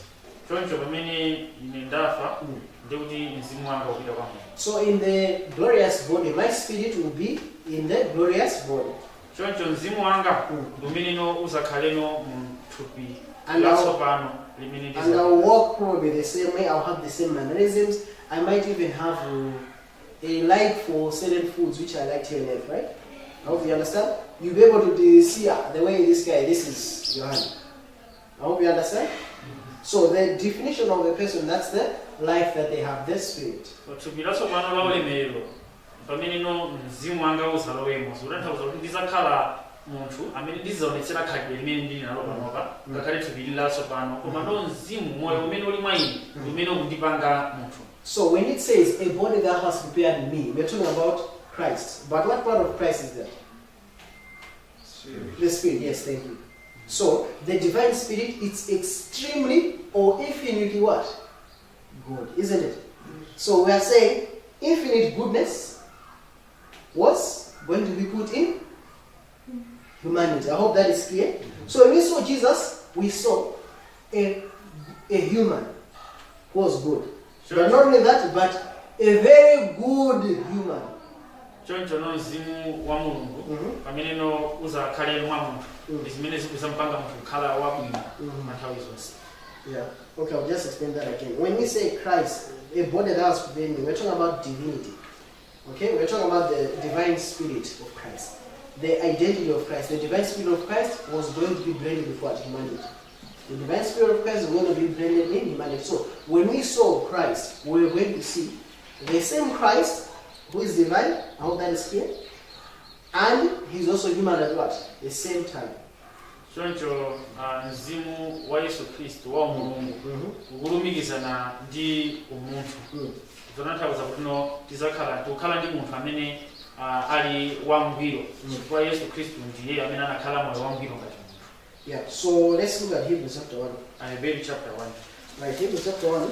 Choncho pamene ine ndafa, ndikuti mzimu wanga upita kwa Mulungu. So in the glorious body, my spirit will be in the glorious body. Choncho mzimu wanga ndi umeneno uzakhaleno mu thupi And latsopano limene And I'll walk probably the same way. I'll have the same mannerisms. I might even have a like for certain foods which I liked here on earth, right? I hope you understand. You'll be able to see the way this guy, this is Johan. I hope you understand. So the definition of a person, that's the life that they have, the spirit. Thupi latsopano la ulemerero pameneno mzimu wanga uzalowemo, zikutanthauza kuti ndizakhala munthu amene ndizaonetsera khalidwe limene ndili nalo panopa, ngakhale thupi lili latsopano, koma no mzimu, moyo umene uli mwa ine ndi umene ukundipanga munthu. So when it says a body that has prepared me, we're talking about Christ. But what part of Christ is that? The Spirit, yes, thank you. So the divine spirit, it's extremely or infinitely what? Good, isn't it? So we are saying infinite goodness. Was going to be put in humanity. I hope that is clear. So when we saw Jesus, we saw a human who was good. But not only that, but a very good human. Choncho no mzimu wa Mulungu pameneno uzakhale mwa munthu ndi zimene zikuzampanga munthu kukhala wabwino pa nthawi zonse. Yeah. Okay, I'll just explain that again. When we say Christ, a body that was prepared, we're talking about divinity. Okay, we're talking about the divine spirit of Christ. The identity of Christ. The divine spirit of Christ was going to be blended with what? Humanity. The divine spirit of Christ is going to be blended in humanity. So when we saw Christ, we were going to see the same Christ who is divine. I hope that is clear. And he's also human at what? The same time. Choncho mzimu wa Yesu Khristu wa Mulungu ukulumikizana ndi umunthu. Zotanthauza kuti no tizakhala tikukhala ndi munthu amene ali wangwiro chifukwa Yesu Khristu ndiye amene anakhala moyo wangwiro ngati munthu. Yeah, so let's look at Hebrews chapter 1. Aheberi chapter 1. Right, Hebrews chapter 1,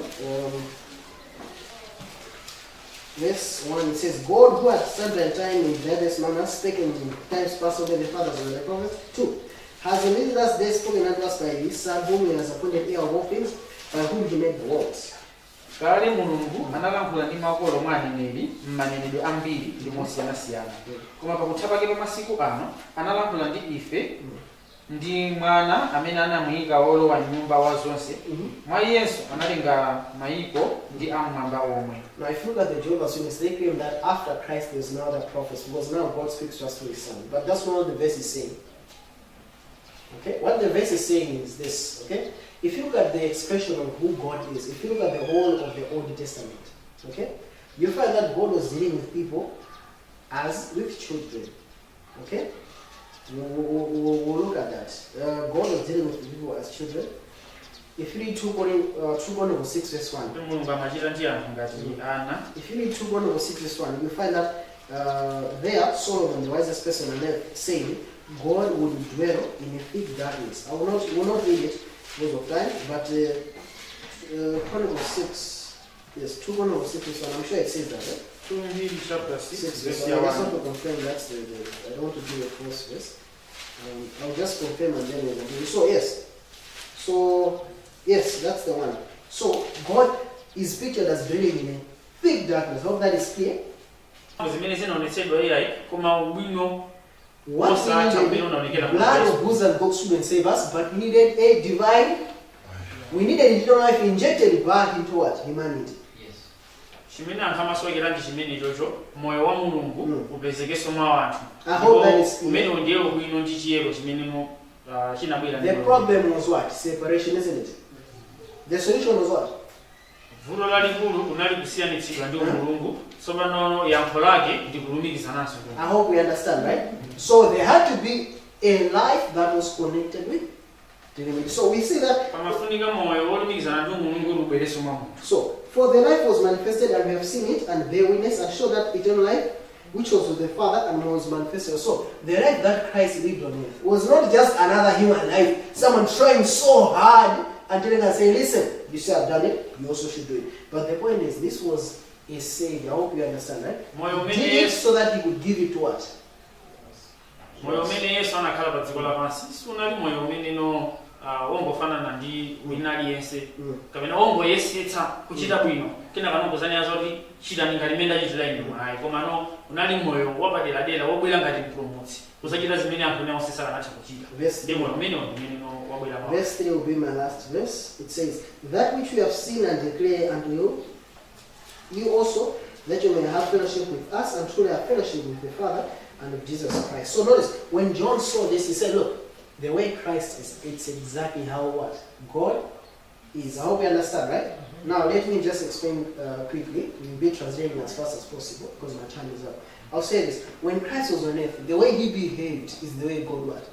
verse 1, it says, "God, who at certain time in various manners spoken in times past unto the fathers by the prophets," 2, "has in these last days spoken unto us by his Son, whom he has appointed heir of all things, by whom he made the worlds." Kale Mulungu analankhula ndi makolo mwa aneneri m'manenedwe ambiri ndi mosiyanasiyana, koma pakutha pake pa masiku ano analankhula ndi ife ndi Mwana amene anamuyika wolowa nyumba wa zonse, mwa iyenso analenga mayiko ndi am'mwamba omwe. Now, if you look at the Jehovah's Witness, they claim that after Christ there's no other prophets because now God speaks to us through his Son. But that's not what the verse is saying. Okay? What the verse is saying is this, okay? If you look at the expression of who God is, if you look at the whole of the Old Testament, okay, you find that God was dealing with people as with children. Okay? We'll look at that. God was dealing with people as children. If you read 2 Chronicles 6 verse 1, Kuti Mulungu amachita ndi anthu ngati ana. If you read 2 Chronicles 6 verse 1, you find that there Solomon, the wisest person on earth, said God would dwell in a thick darkness. I will not read it because of time, but Chronicles 6, yes, 2 Chronicles 6 verse 1, I'm sure it says that. Eh? 2 chapter 6 6 verse verse 1. ya I just 1. want to confirm that's the I don't want to give a false verse. I'll just confirm and then we'll continue. So, yes. So, yes, that's the one. So, God is pictured as dwelling in a thick darkness. Hope that is clear. Zimene zinaonetsedwa iyayi koma ubwino What we osatha umene needed, unaonekera blood of bulls and goats shouldn't save us, but we needed a divine, we needed eternal life injected back into what? Humanity. Yes. Chimene anthu amasowekera ndi chimene chocho moyo wa Mulungu upezekenso mwa anthu. I hope that is clear. Umenewo ndiye ubwino ndi chiyero chimeneno chinabwera ndi The Mulungu. problem was what? Separation, isn't it? The solution was what? Vuto lalikulu kunali kusiyanitsidwa ndi Mulungu. Tsopano yankho lake ndi kulumikizananso ndi Mulungu. I hope we understand, right? So there had to be a life that was connected with divinity. So we see that. Pamafunika moyo wolumikizana ndi Mulungu kuti ubwerenso mwa munthu. So, "For the life was manifested, and we have seen it, and bear witness, and show that eternal life which was with the Father and was manifested." So, the life that Christ lived on earth was not just another human life, someone trying so hard and telling us, "Hey, listen, you say I've done it, you also should do it." But the point is, this was a savior. I hope you understand, right? Moyo umene Did it Yesu so that he could give it to what? Moyo umene Yesu anakhala pa dziko lapansi sunali moyo umene no wongofanana ndi wina aliyense kapena wongoyesetsa kuchita bwino kena kanongozanira zoti chitani ngati mmene ndachitira ine ayi, koma no unali moyo wapaderadera wobwera ngati mpulumutsi kuzachita zimene anthu ena onse sakanatha kuchita. Verse Ndi moyo umenewo ndimene no wabwera mwa Verse 3 will be my last verse. It says, "That which we have seen and declare unto you, you also, that you may have fellowship with us, and truly have fellowship with the Father and of Jesus Christ." So notice, when John saw this, he said, "Look, the way Christ is, it's exactly how what? God is." I hope you understand, right? Now, let me just explain quickly. We'll be translating as fast as possible because my time is up. I'll say this. When Christ was on earth, the way he behaved is the way God what?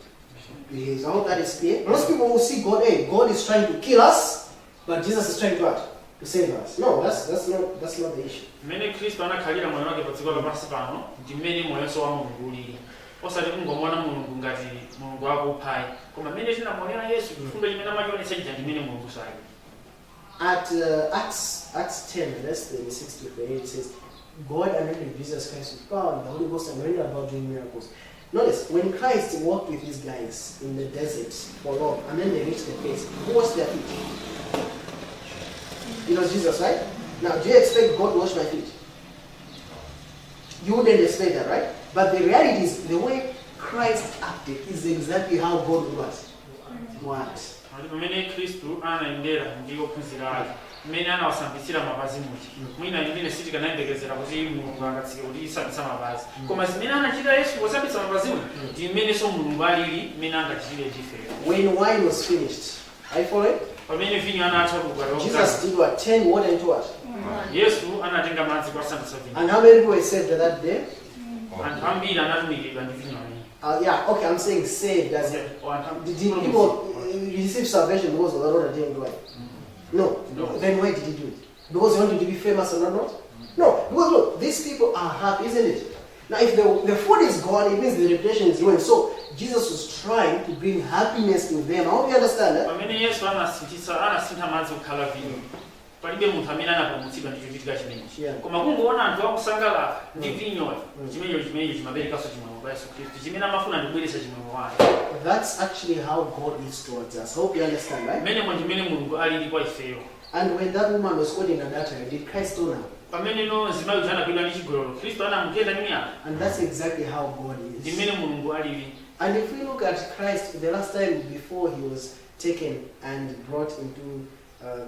Behaves. I hope that is clear. Most people will see God, hey, God is trying to kill us, but Jesus is trying to what? To save us. No, that's not the issue. Mmene Khristu anakhalira moyo wake pa dziko lapansi pano ndi mmene moyonso wa Mulungu ulili, osati kungomuona Mulungu ngati Mulungu akuphayi, koma mmene tinamuonera Yesu chifundo chimene amachionetsa chija ndi mmene Mulungu sali. At Acts 10, verse 36 to 38, it says, God anointed Jesus Christ with power and the Holy Ghost and went about doing miracles. Notice, when Christ walked with these guys in the desert for long, and then they reached the place, who washed their feet? It was Jesus, right? Now, do you expect God to wash my feet? You wouldn't expect that, right? But the reality is, the way Christ acted is exactly how God would what? Want. Pali pamene Khristu anayendera ndi ophunzira ake, mmene anawasambitsira mapazi muja, mwina imene sitikanayembekezera kuti Mulungu angatsike kuti isambitsa mapazi, koma zimene anachita Yesu posambitsa mapazi muja ndi mmenenso Mulungu alili mmene angachitire chifeyo. When wine was finished, are you following? Pamene vinyo anatha kukwati, Jesus did what? Turn water into what? Yesu anatenga madzi kuwasambitsa vinyo. And how many people were saved that day? Anthu ambiri anatumikidwa ndi vinyo amene. Yeah, okay, I'm saying saved as in. Did people receive salvation because of that water didn't do it? No. No. Then why did he do it? Because he wanted to be famous or not? No. Because look, these people are happy, isn't it? Now, if the food is gone, it means the reputation is ruined. So, Jesus was trying to bring happiness to them. I hope you understand that. Pamene Yesu anasinthitsa anasintha madzi kukhala vinyo, palibe munthu amene anapulumutsidwa ndi chochitika chimenechi, koma kungoona anthu akusangalala ndi vinyoyo, chimenecho chimaperekanso chimwemwe kwa Yesu Khristu chimene amafuna ndikubweretsa chimwemwe kwa anthu. That's actually how God is towards us. Hope you understand, right? Mmenemo ndimene Mulungu alili kwa ifeyo. And when that woman was caught in adultery, did Christ stone her? Pamene mzimayi uja anagwidwa ndi chigololo, Khristu anamugenda ndi miyala? And that's exactly how God Ndi is. mmene Mulungu alili. And if we look at Christ, the last time before he was taken and brought into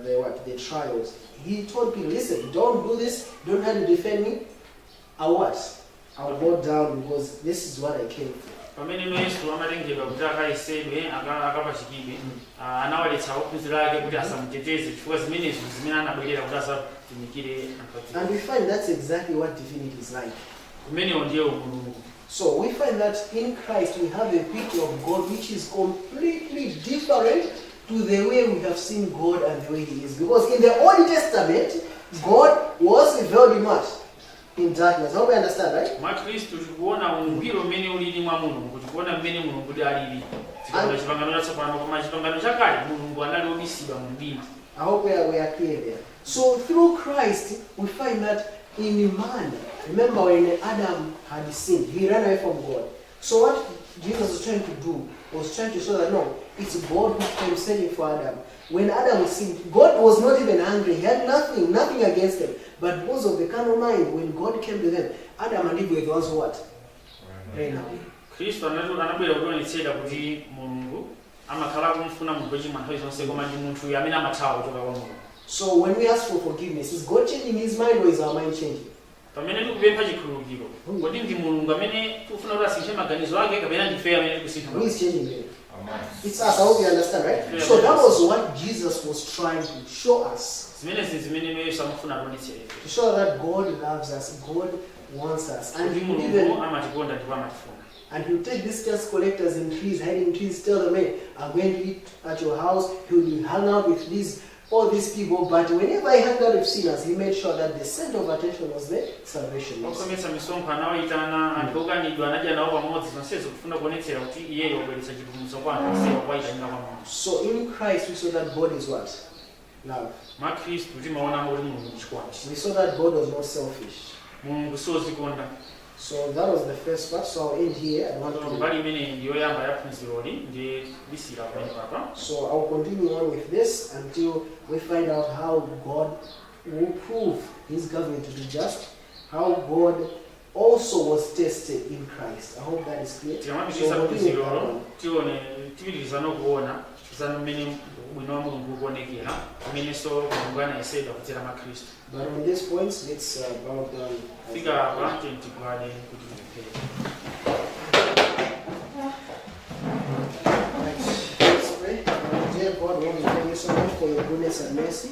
the what, the trials, he told people, "Listen, don't do this. Don't try to defend me. I what? I'll go down because this is what I came for." Pamene Yesu amatengedwa kuti akayesedwe akapachikidwe, anawaletsa ophunzira ake kuti asamuteteze chifukwa zimenezo zimene anabwerera kuti asatumikire anthu adziko. And we find that's exactly what divinity is like. Kumenewo ndiye umulungu. So we find that in Christ we have a picture of God which is completely different to the way we have seen God and the way He is. Because in the Old Testament, God was veiled in what? In darkness. I hope you understand, right? Mwa Khristu tikuona ungwiro mmene ulili mwa Mulungu, tikuona mmene Mulungu ndi alili tikaona chipangano chatsopano, koma chipangano chakale Mulungu anali obisidwa mu mdima. I hope we are clear there. So through Christ, we find that in man, remember when Adam had sinned, he ran away from God. So what Jesus was trying to do was trying to show that no, it's God who came searching for Adam. When Adam sinned, God was not even angry. He had nothing, nothing against them. But because of the carnal mind, when God came to them, Adam and Eve were the ones who what? Ran away. Khristu anabwera kutionetsera kuti Mulungu amakhala akumfuna munthu wochimwa nthawi zonse, koma ndi munthu amene amathawa kuchoka kwa Mulungu. So when we ask for forgiveness, is God changing his mind or is our mind changing? Pamene tikupempha chikhululukiro, kodi ndi Mulungu amene tikufuna kuti asinthe maganizo ake kapena ndife amene tikusintha? Who is changing there? It's us. I hope you understand, right? Yeah. So that was what Jesus was trying to show us. Zimenezi zimene Yesu amafuna ationetsere. To show that God loves us, God wants us. And Kuti he would even Mulungu amatikonda ndipo amatifuna. And he'll take these tax collectors in trees, hiding in trees, tell them, "Hey, I'm going to eat at your house." He will hang out with these all these people, but whenever he hung out with sinners, he made sure that the center of attention was the salvation. Okhometsa misonkho anawayitana, anthu okanidwa anadya nawo pamodzi, zonsezo kufuna kuonetsera kuti iyeyo wabweretsa chipulumutso kwa anthu onsewa kuwayitanira kwa Mulungu. So in Christ we saw that God is what? Love. Mwa Khristu timaonamo kuti Mulungu ndi chikondi. We saw that God was not selfish. Mulungu siozikonda. So that was the first part. So I'll end here. I want to Mbali imeneyi ndiyoyamba ya phunziroli, ndiye lisira pamene papa. So I'll continue on with this until we find out how God will prove his government to be just, how God also was tested in Christ. I hope that is clear. Tikamapitiriza So continue with that phunzirolo, one. tione tipitiriza nokuona za mmene ubwino wa Mulungu ukuonekera, kumenenso Mulungu anayesedwa kudzera mwa Khristu. But on these points, let's bow down. Fika apa, tigwade kuti tipemphere. Right, let's pray. Dear God, Lord, we thank you so much for your goodness and mercy.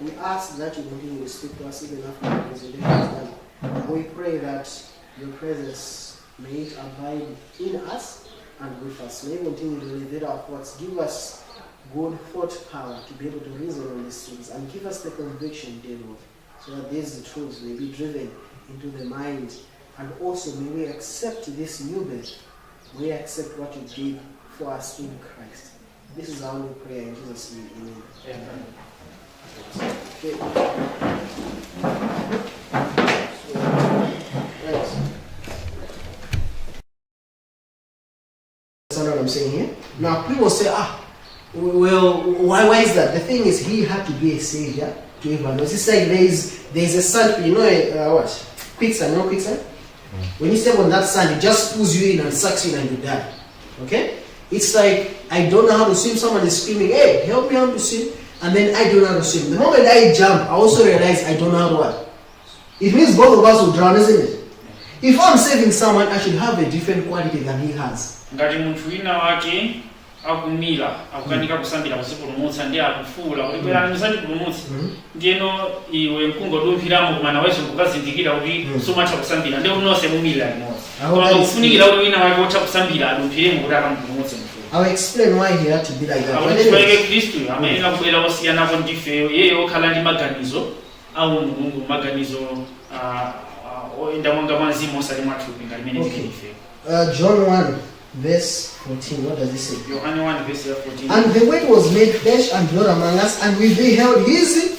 We ask that you continue to speak to us even after the presentation is done. We pray that your presence may it abide in us and with us. May you continue to elevate our thoughts. Give us good thought power to be able to reason on these things, and give us the conviction, dear Lord, so that these truths may be driven into the mind. And also may we accept this new birth. May we accept what you did for us in Christ. This is our only prayer in Jesus' name. Amen. Amen. Okay. So, saying here? Now, people say, well, why is that? The thing is, he had to be a savior to everyone else. It's like there's a sand, you know, what? Quicksand, you know quicksand? When you step on that sand, it just pulls you in and sucks you in and you die. Okay? It's like, I don't know how to swim. Someone is screaming, "Hey, help me how to swim." And then I don't know how to swim. The moment I jump, I also realize I don't know how to what? It means both of us will drown, isn't it? If I'm saving someone, I should have a different quality than he has. Ngati munthu wina wake akumira, akukanika kusambira kuzipulumutsa, ndi akufuwula kuti, "Bwerani musandipulumutse," ndiyeno iwe nkungodumphiramo, koma nawenso nkukazindikira kuti sumatha kusambira, ndi nonse mumira limodzi. Aho Koma that is kufunikira kuti wina wake wotha kusambira adumphiremo kuti akamupulumutse munthu. I'll explain why he had to be like that. Akuti But chifukwa anyways, Khristu amayenera kubwera osiyanako ndifeyo, iyeyo okhala ndi maganizo au Mulungu, maganizo oyenda mwanga mwa mzimu osati mwathupi ngati mene Okay. tili ifeyo. John 1, verse 14, what does it say? Yohane 1 verse ya 14. "And the Word was made flesh and dwelt among us, and we beheld his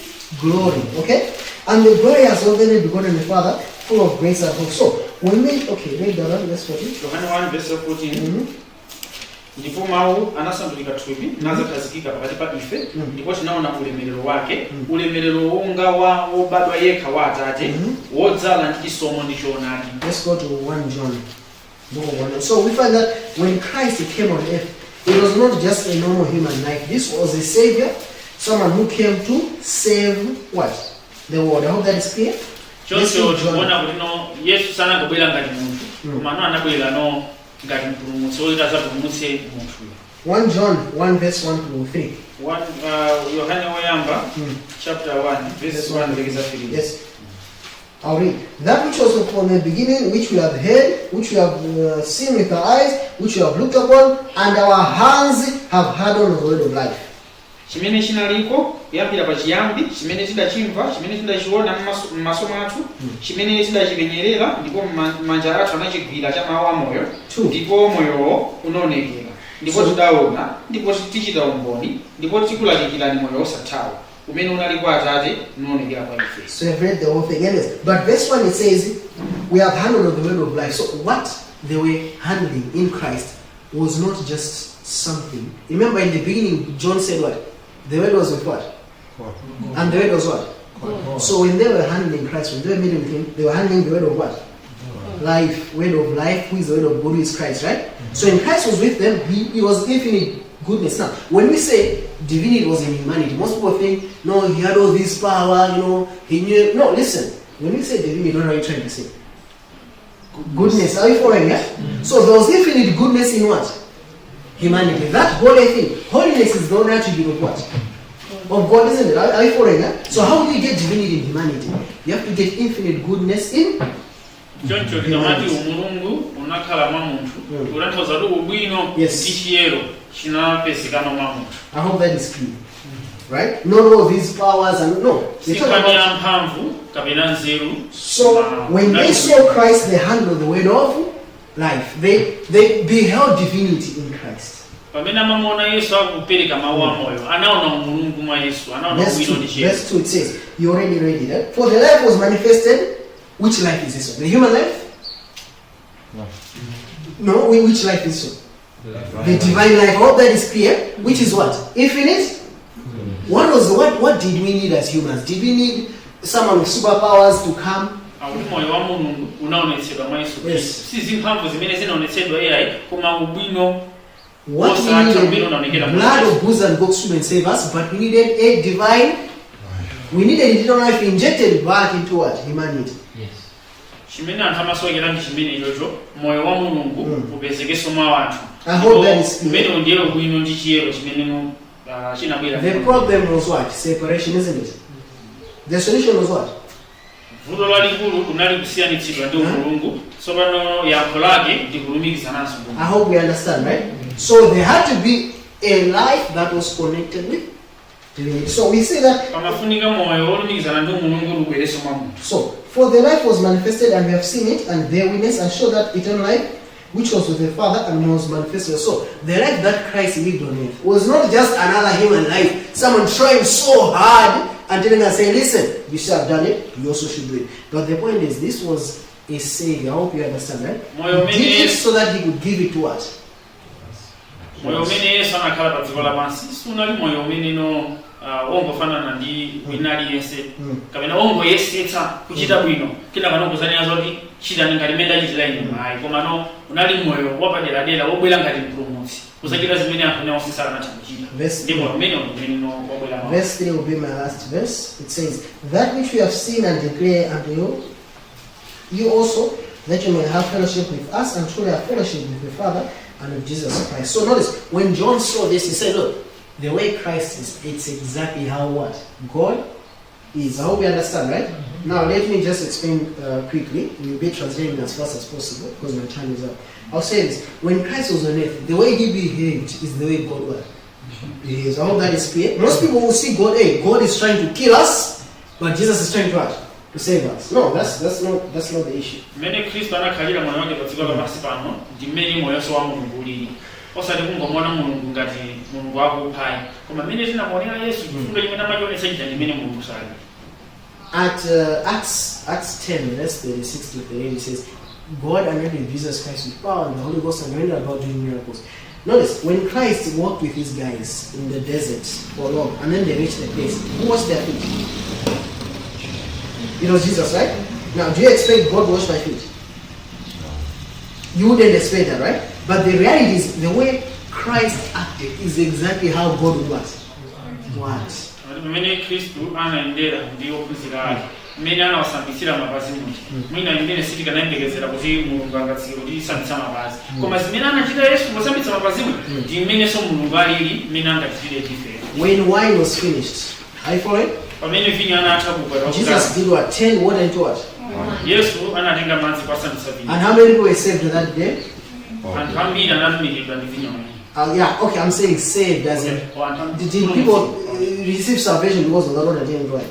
glory." Okay? "And the glory has already begotten the Father, full of grace and truth." So, when we, okay, read that one, verse 14. Yohane 1 verse ya 14. Ndipo mawu anasandulika thupi nadzakhazikika pakati pa ife, ndipo tinaona ulemerero wake, ulemerero wonga wa wobadwa yekha wa Atate, wodzala ndi chisomo ndi choonadi. Let's go to 1 John. Book of 1 John. So we find that when Christ came on earth, it was not just a normal human life. This was a savior, someone who came to save what? The world. I hope that is clear. Let's Choncho read John. tikuona kuti no Yesu sanangobwera ngati munthu, koma no anabwera no ngati mpulumutsi woti adzapulumutse munthuyo. 1 John 1 verse 1 to 3. Yohane woyamba chapter 1 verse 1 kulekeza 3. Yes. I'll read. "That which was from the beginning, which we have heard, which we have seen with our eyes, which we have looked upon, and our hands have handled of the word of life." Chimene chinaliko kuyambira pachiyambi, chimene tidachimva, chimene tidachiona m'maso mwathu, chimene tidachipenyerera, ndipo manja athu anachigwira cha mawu amoyo. 2. Ndipo moyowo unaonekera, ndipo tidaona, ndipo tichita umboni, ndipo tikulalikirani moyo wosathawo, umene unali kwa Atate unaonekera kwa ife. So I've read the whole thing. Anyways, but verse 1 it says, "We have handled of the word of life." So what they were handling in Christ was not just something. Remember in the beginning, John said what? The word was with what? And the word was what? So when they were handling Christ, when they were meeting with him, they were handling the word of what? Life, word of life, who is the word of God, who is Christ, right? So when Christ was with them, he was infinite goodness. Now, when we say divinity was in humanity, most people think, no, he had all this power, he knew. No, listen. When we say divinity, what are you trying to say? Goodness. Are you following, yeah? So there was infinite goodness in what? Humanity. That holy thing. Holiness is the only attribute of what? Of God, isn't it? Are you following, yeah? So how do you get divinity in humanity? You have to get infinite goodness in Choncho tikamati umulungu unakhala mwa munthu, kutanthauza kuti ubwino ndi chiyero chinapezekano mwa munthu. I hope that is clear. Right? Not all these powers and no. They talk Si nkhani about, ya mphamvu kapena nzeru. So when they saw Christ, they handled the word of life. They beheld divinity in Christ. Pamene amamuona Yesu akupereka mawu amoyo, anaona umulungu mwa Yesu, anaona Verse ubwino 2, ndi chiyero. verse 2 it says, you already read it. Eh? "For the life was manifested." Which life is this one? The human life? No. No, which life is this one? The divine life. I hope that is clear. Which is what? Infinite? What did we need as humans? Did we need someone with superpowers to come? Akuti moyo wa Mulungu unaonetsedwa mwa Yesu Yes. Khristu, si zimphamvu zimene zinaonetsedwa iyayi, koma ubwino What we osatha umene needed, unaonekera mwa blood Yesu. of bulls and goats couldn't save us, but we needed a divine, we needed eternal life injected back into what? Humanity. Yes. Chimene anthu amasowekera ndi chimene ichocho, moyo wa Mulungu upezekenso mwa anthu. I hope that is clear. Umenewo ndiye ubwino ndi chiyero chimene chinabwera. The problem was what? Separation, isn't it? The solution was what? Vuto lalikulu kunali kusiyanitsidwa ndi umulungu, tsopano yankho lake ndi kulumikizananso ndi I hope we understand, right? So there had to be a life that was connected with divinity. So we see that. Pamafunika moyo wolumikizana ndi umulungu kuti ubwerenso mwa munthu. So, "For the life was manifested, and we have seen it, and bear witness, and show that eternal life, which was with the Father and was manifested." So, the life that Christ lived on earth was not just another human life. Someone trying so hard and telling us, say, "Listen, you should have done it, you also should do it." But the point is, this was a savior. I hope you understand, right? Moyo He did umene it so that he could give it to us. Moyo umene Yesu anakhala pa dziko lapansi sunali moyo umene no wongofanana ndi wina aliyense kapena wongoyesetsa kuchita bwino kenaka nokuzanena zoti chitani ngati mmene ndachitira ine, ayi, komano unali moyo wapaderadera wobwera ngati mpulumutsi kuzachita zimene anthu ena onse sakanatha kuchita. Verse Ndipo mmene umene no wabwera mawu. Verse 3 will be my last verse. It says, "That which we have seen and declare unto you, you also, that you may have fellowship with us, and truly have fellowship with the Father and with Jesus Christ." So notice, when John saw this, he said, "Look, the way Christ is, it's exactly how what? God is." I hope you understand, right? Now, let me just explain quickly. We'll be translating as fast as possible because my time is up. I'll say this. When Christ was on earth, the way he behaved is the way God was behaves. I hope that is clear. Most people will see God, hey, God is trying to kill us, but Jesus is trying to what? To save us. No, that's not the issue. Mmene Khristu anakhalira moyo wake pa dziko lapansi pano ndi mmene moyonso wa Mulungu ulili, osati kungomuona Mulungu ngati Mulungu akuphayi, koma mmene tinamuonera Yesu, chifundo chimene amachionetsa chija ndi mmene Mulungu sali. At Acts 10, verse 36 to 38, it says, "God anointed Jesus Christ with power and the Holy Ghost and went about doing miracles." Notice, when Christ walked with his guys in the desert for long, and then they reached the place, who washed their feet? It was Jesus, right? Now, do you expect God to wash my feet? You wouldn't expect that, right? But the reality is, the way Christ acted is exactly how God would what? What? Ati pamene Khristu anayendera ndi ophunzira ake, mmene anawasambitsira mapazi muja, mwina imene sitikanayembekezera kuti Mulungu angatsike kuti tisambitsa mapazi, koma zimene anachita Yesu posambitsa mapazimu ndi mmenenso Mulungu alili, mmene angachitire ifeyo. When wine was finished, are you following? Pamene vinyo anatha kukwata, Jesus did what? Turn water into what? Yesu anatenga madzi kwasambitsa vinyo. And how many people were saved that day? Anthu ambiri anatumikiridwa ndi vinyo. Yeah, okay, I'm saying saved as in. Did people receive salvation because of the Lord turned wine?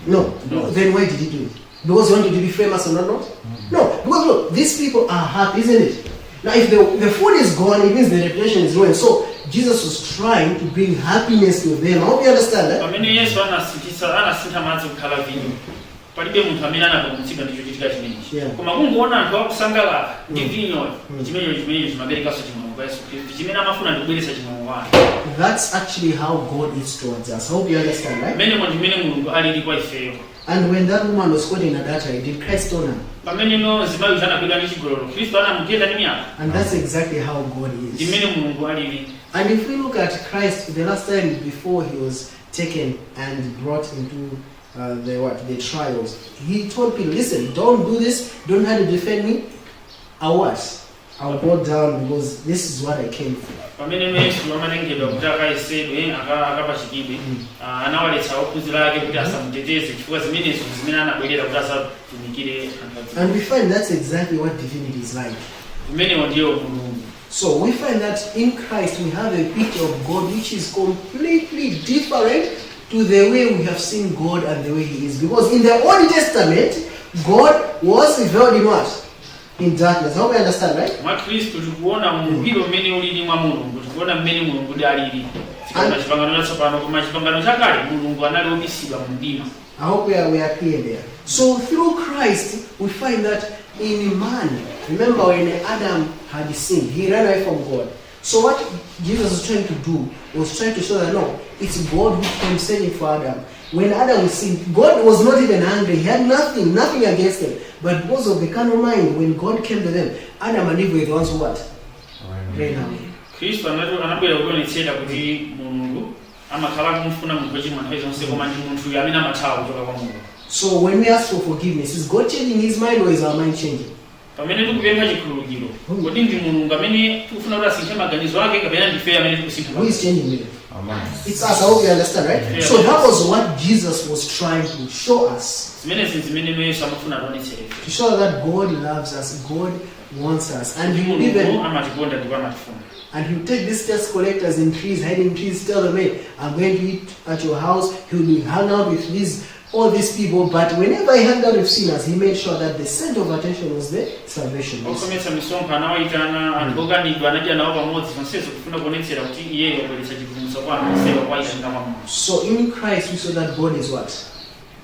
No. No. Then why did he do it? Because he wanted to be famous or not? No. Because look, these people are happy, isn't it? Now, if the food is gone, it means the reputation is ruined. So, Jesus was trying to bring happiness to them. I hope you understand that. Pamene Yesu anasinthisa anasintha madzi kukhala vinyo, palibe munthu amene anapulumutsidwa ndi chochitika chimenechi, koma kungoona anthu akusangalala ndi vinyoyo, chimenecho chimaperekanso chimwemwe kwa Yesu Khristu, chimene amafuna ndikubweretsa chimwemwe kwa anthu. That's actually how God is towards us. I hope you understand, right? Mmenemo ndi mmene Mulungu alili kwa ifeyo. And when that woman was caught in adultery, did Christ stone her? Pamene no mzimayi uja anagwidwa ndi chigololo, Khristu anamugenda ndi miyala? And that's exactly how God Ndi is. mmene Mulungu alili. And if we look at Christ, the last time before he was taken and brought into the what, the trials, he told people, "Listen, don't do this. Don't try to defend me. I what? I'll go down because this is what I came for." Pamene Yesu amatengedwa kuti akayesedwe akapachikidwe, anawaletsa ophunzira ake kuti asamuteteze chifukwa zimenezo zimene anabwerera kuti asatumikire anthu adziko. And we find that's exactly what divinity is like. Imenewo ndiyo Mulungu. So we find that in Christ we have a picture of God which is completely different to the way we have seen God and the way He is. Because in the Old Testament, God was veiled in what? In darkness. I hope you understand, right? Mwa Khristu tikuona mungwiro mmene ulili mwa Mulungu, tikuona mmene Mulungu ndi alili tikaona chipangano chatsopano, koma chipangano chakale Mulungu anali obisidwa mu mdima. I hope we are clear there. So through Christ, we find that in man, remember when Adam had sinned, he ran away from God. So what Jesus was trying to do was trying to show that no, it's God who came searching for Adam. When Adam was sinned, God was not even angry. He had nothing, nothing against them. But because of the carnal mind, when God came to them, Adam and Eve were the ones who what? Ran away. Khristu anabwera kutionetsera kuti Mulungu amakhala kumfuna munthu wachimwa nthawi zonse, koma ndi munthuyo amene amathawa kuchoka kwa Mulungu. So when we ask for forgiveness, is God changing his mind or is our mind changing? Pamene tikupempha chikhululukiro, kodi ndi Mulungu amene tikufuna kuti asinthe maganizo ake kapena ndife amene tikusintha? Who is changing there? Amen. It's us. I hope you understand, right? Yeah. So that was what Jesus was trying to show us. Zimenezi zimene Yesu amafuna ationetsere ife. To show that God loves us, God wants us. And he will Mulungu even amatikonda ndipo amatifuna. And he'll take these tax collectors in trees, hiding in trees, tell them, "Hey, I'm going to eat at your house." He will be hung out with these all these people, but whenever he hung out with sinners, he made sure that the center of attention was the salvation. Okhometsa misonkho anawayitana, anthu okanidwa anadya nawo pamodzi, zonsezo kufuna kuonetsera kuti iyeyo wabweretsa chipulumutso kwa anthu onsewa kwa mwa Mulungu. So in Christ we saw that God is what?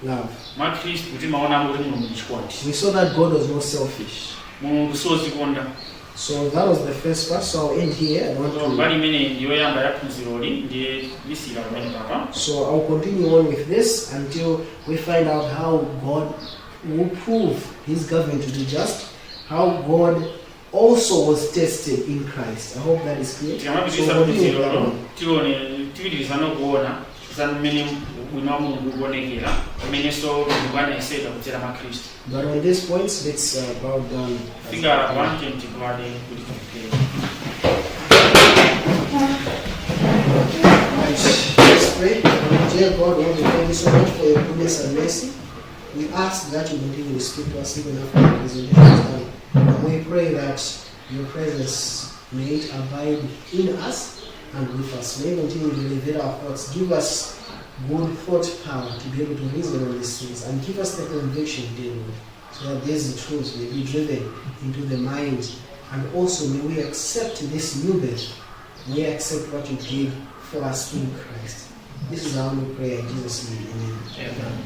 Love. Mwa Khristu timaonamo kuti Mulungu ndi chikondi. We saw that God was not selfish. Mulungu sozikonda. So that was the first part. So I'll end here. I don't So want to. mbali imeneyi ndiyoyamba ya phunziroli, ndiye lisiyira pamene papa. So I'll continue on with this until we find out how God will prove his government to be just, how God also was tested in Christ. I hope that is clear. So Tikamapitiriza we'll continue with that phunzirolo one. tione tipitirizano kuona za mmene ubwino wa Mulungu ukuonekera, mmenenso Mulungu anayesedwa kudzera mwa Khristu. But on these points, let's bow down. Fika apa, tigwade kuti tipemphere. Right, let's pray. Dear God, we want to thank you so much for your goodness and mercy. We ask that you continue to speak to us even after the presentation is done. And we pray that your presence may it abide in us and with us. May you continue to elevate our thoughts. Give us good thought power to be able to reason on these things, and give us the conviction, dear Lord, so that these truths may be driven into the mind. And also may we accept this new birth. May we accept what you did for us in Christ. This is our only prayer in Jesus' name. Amen. Amen.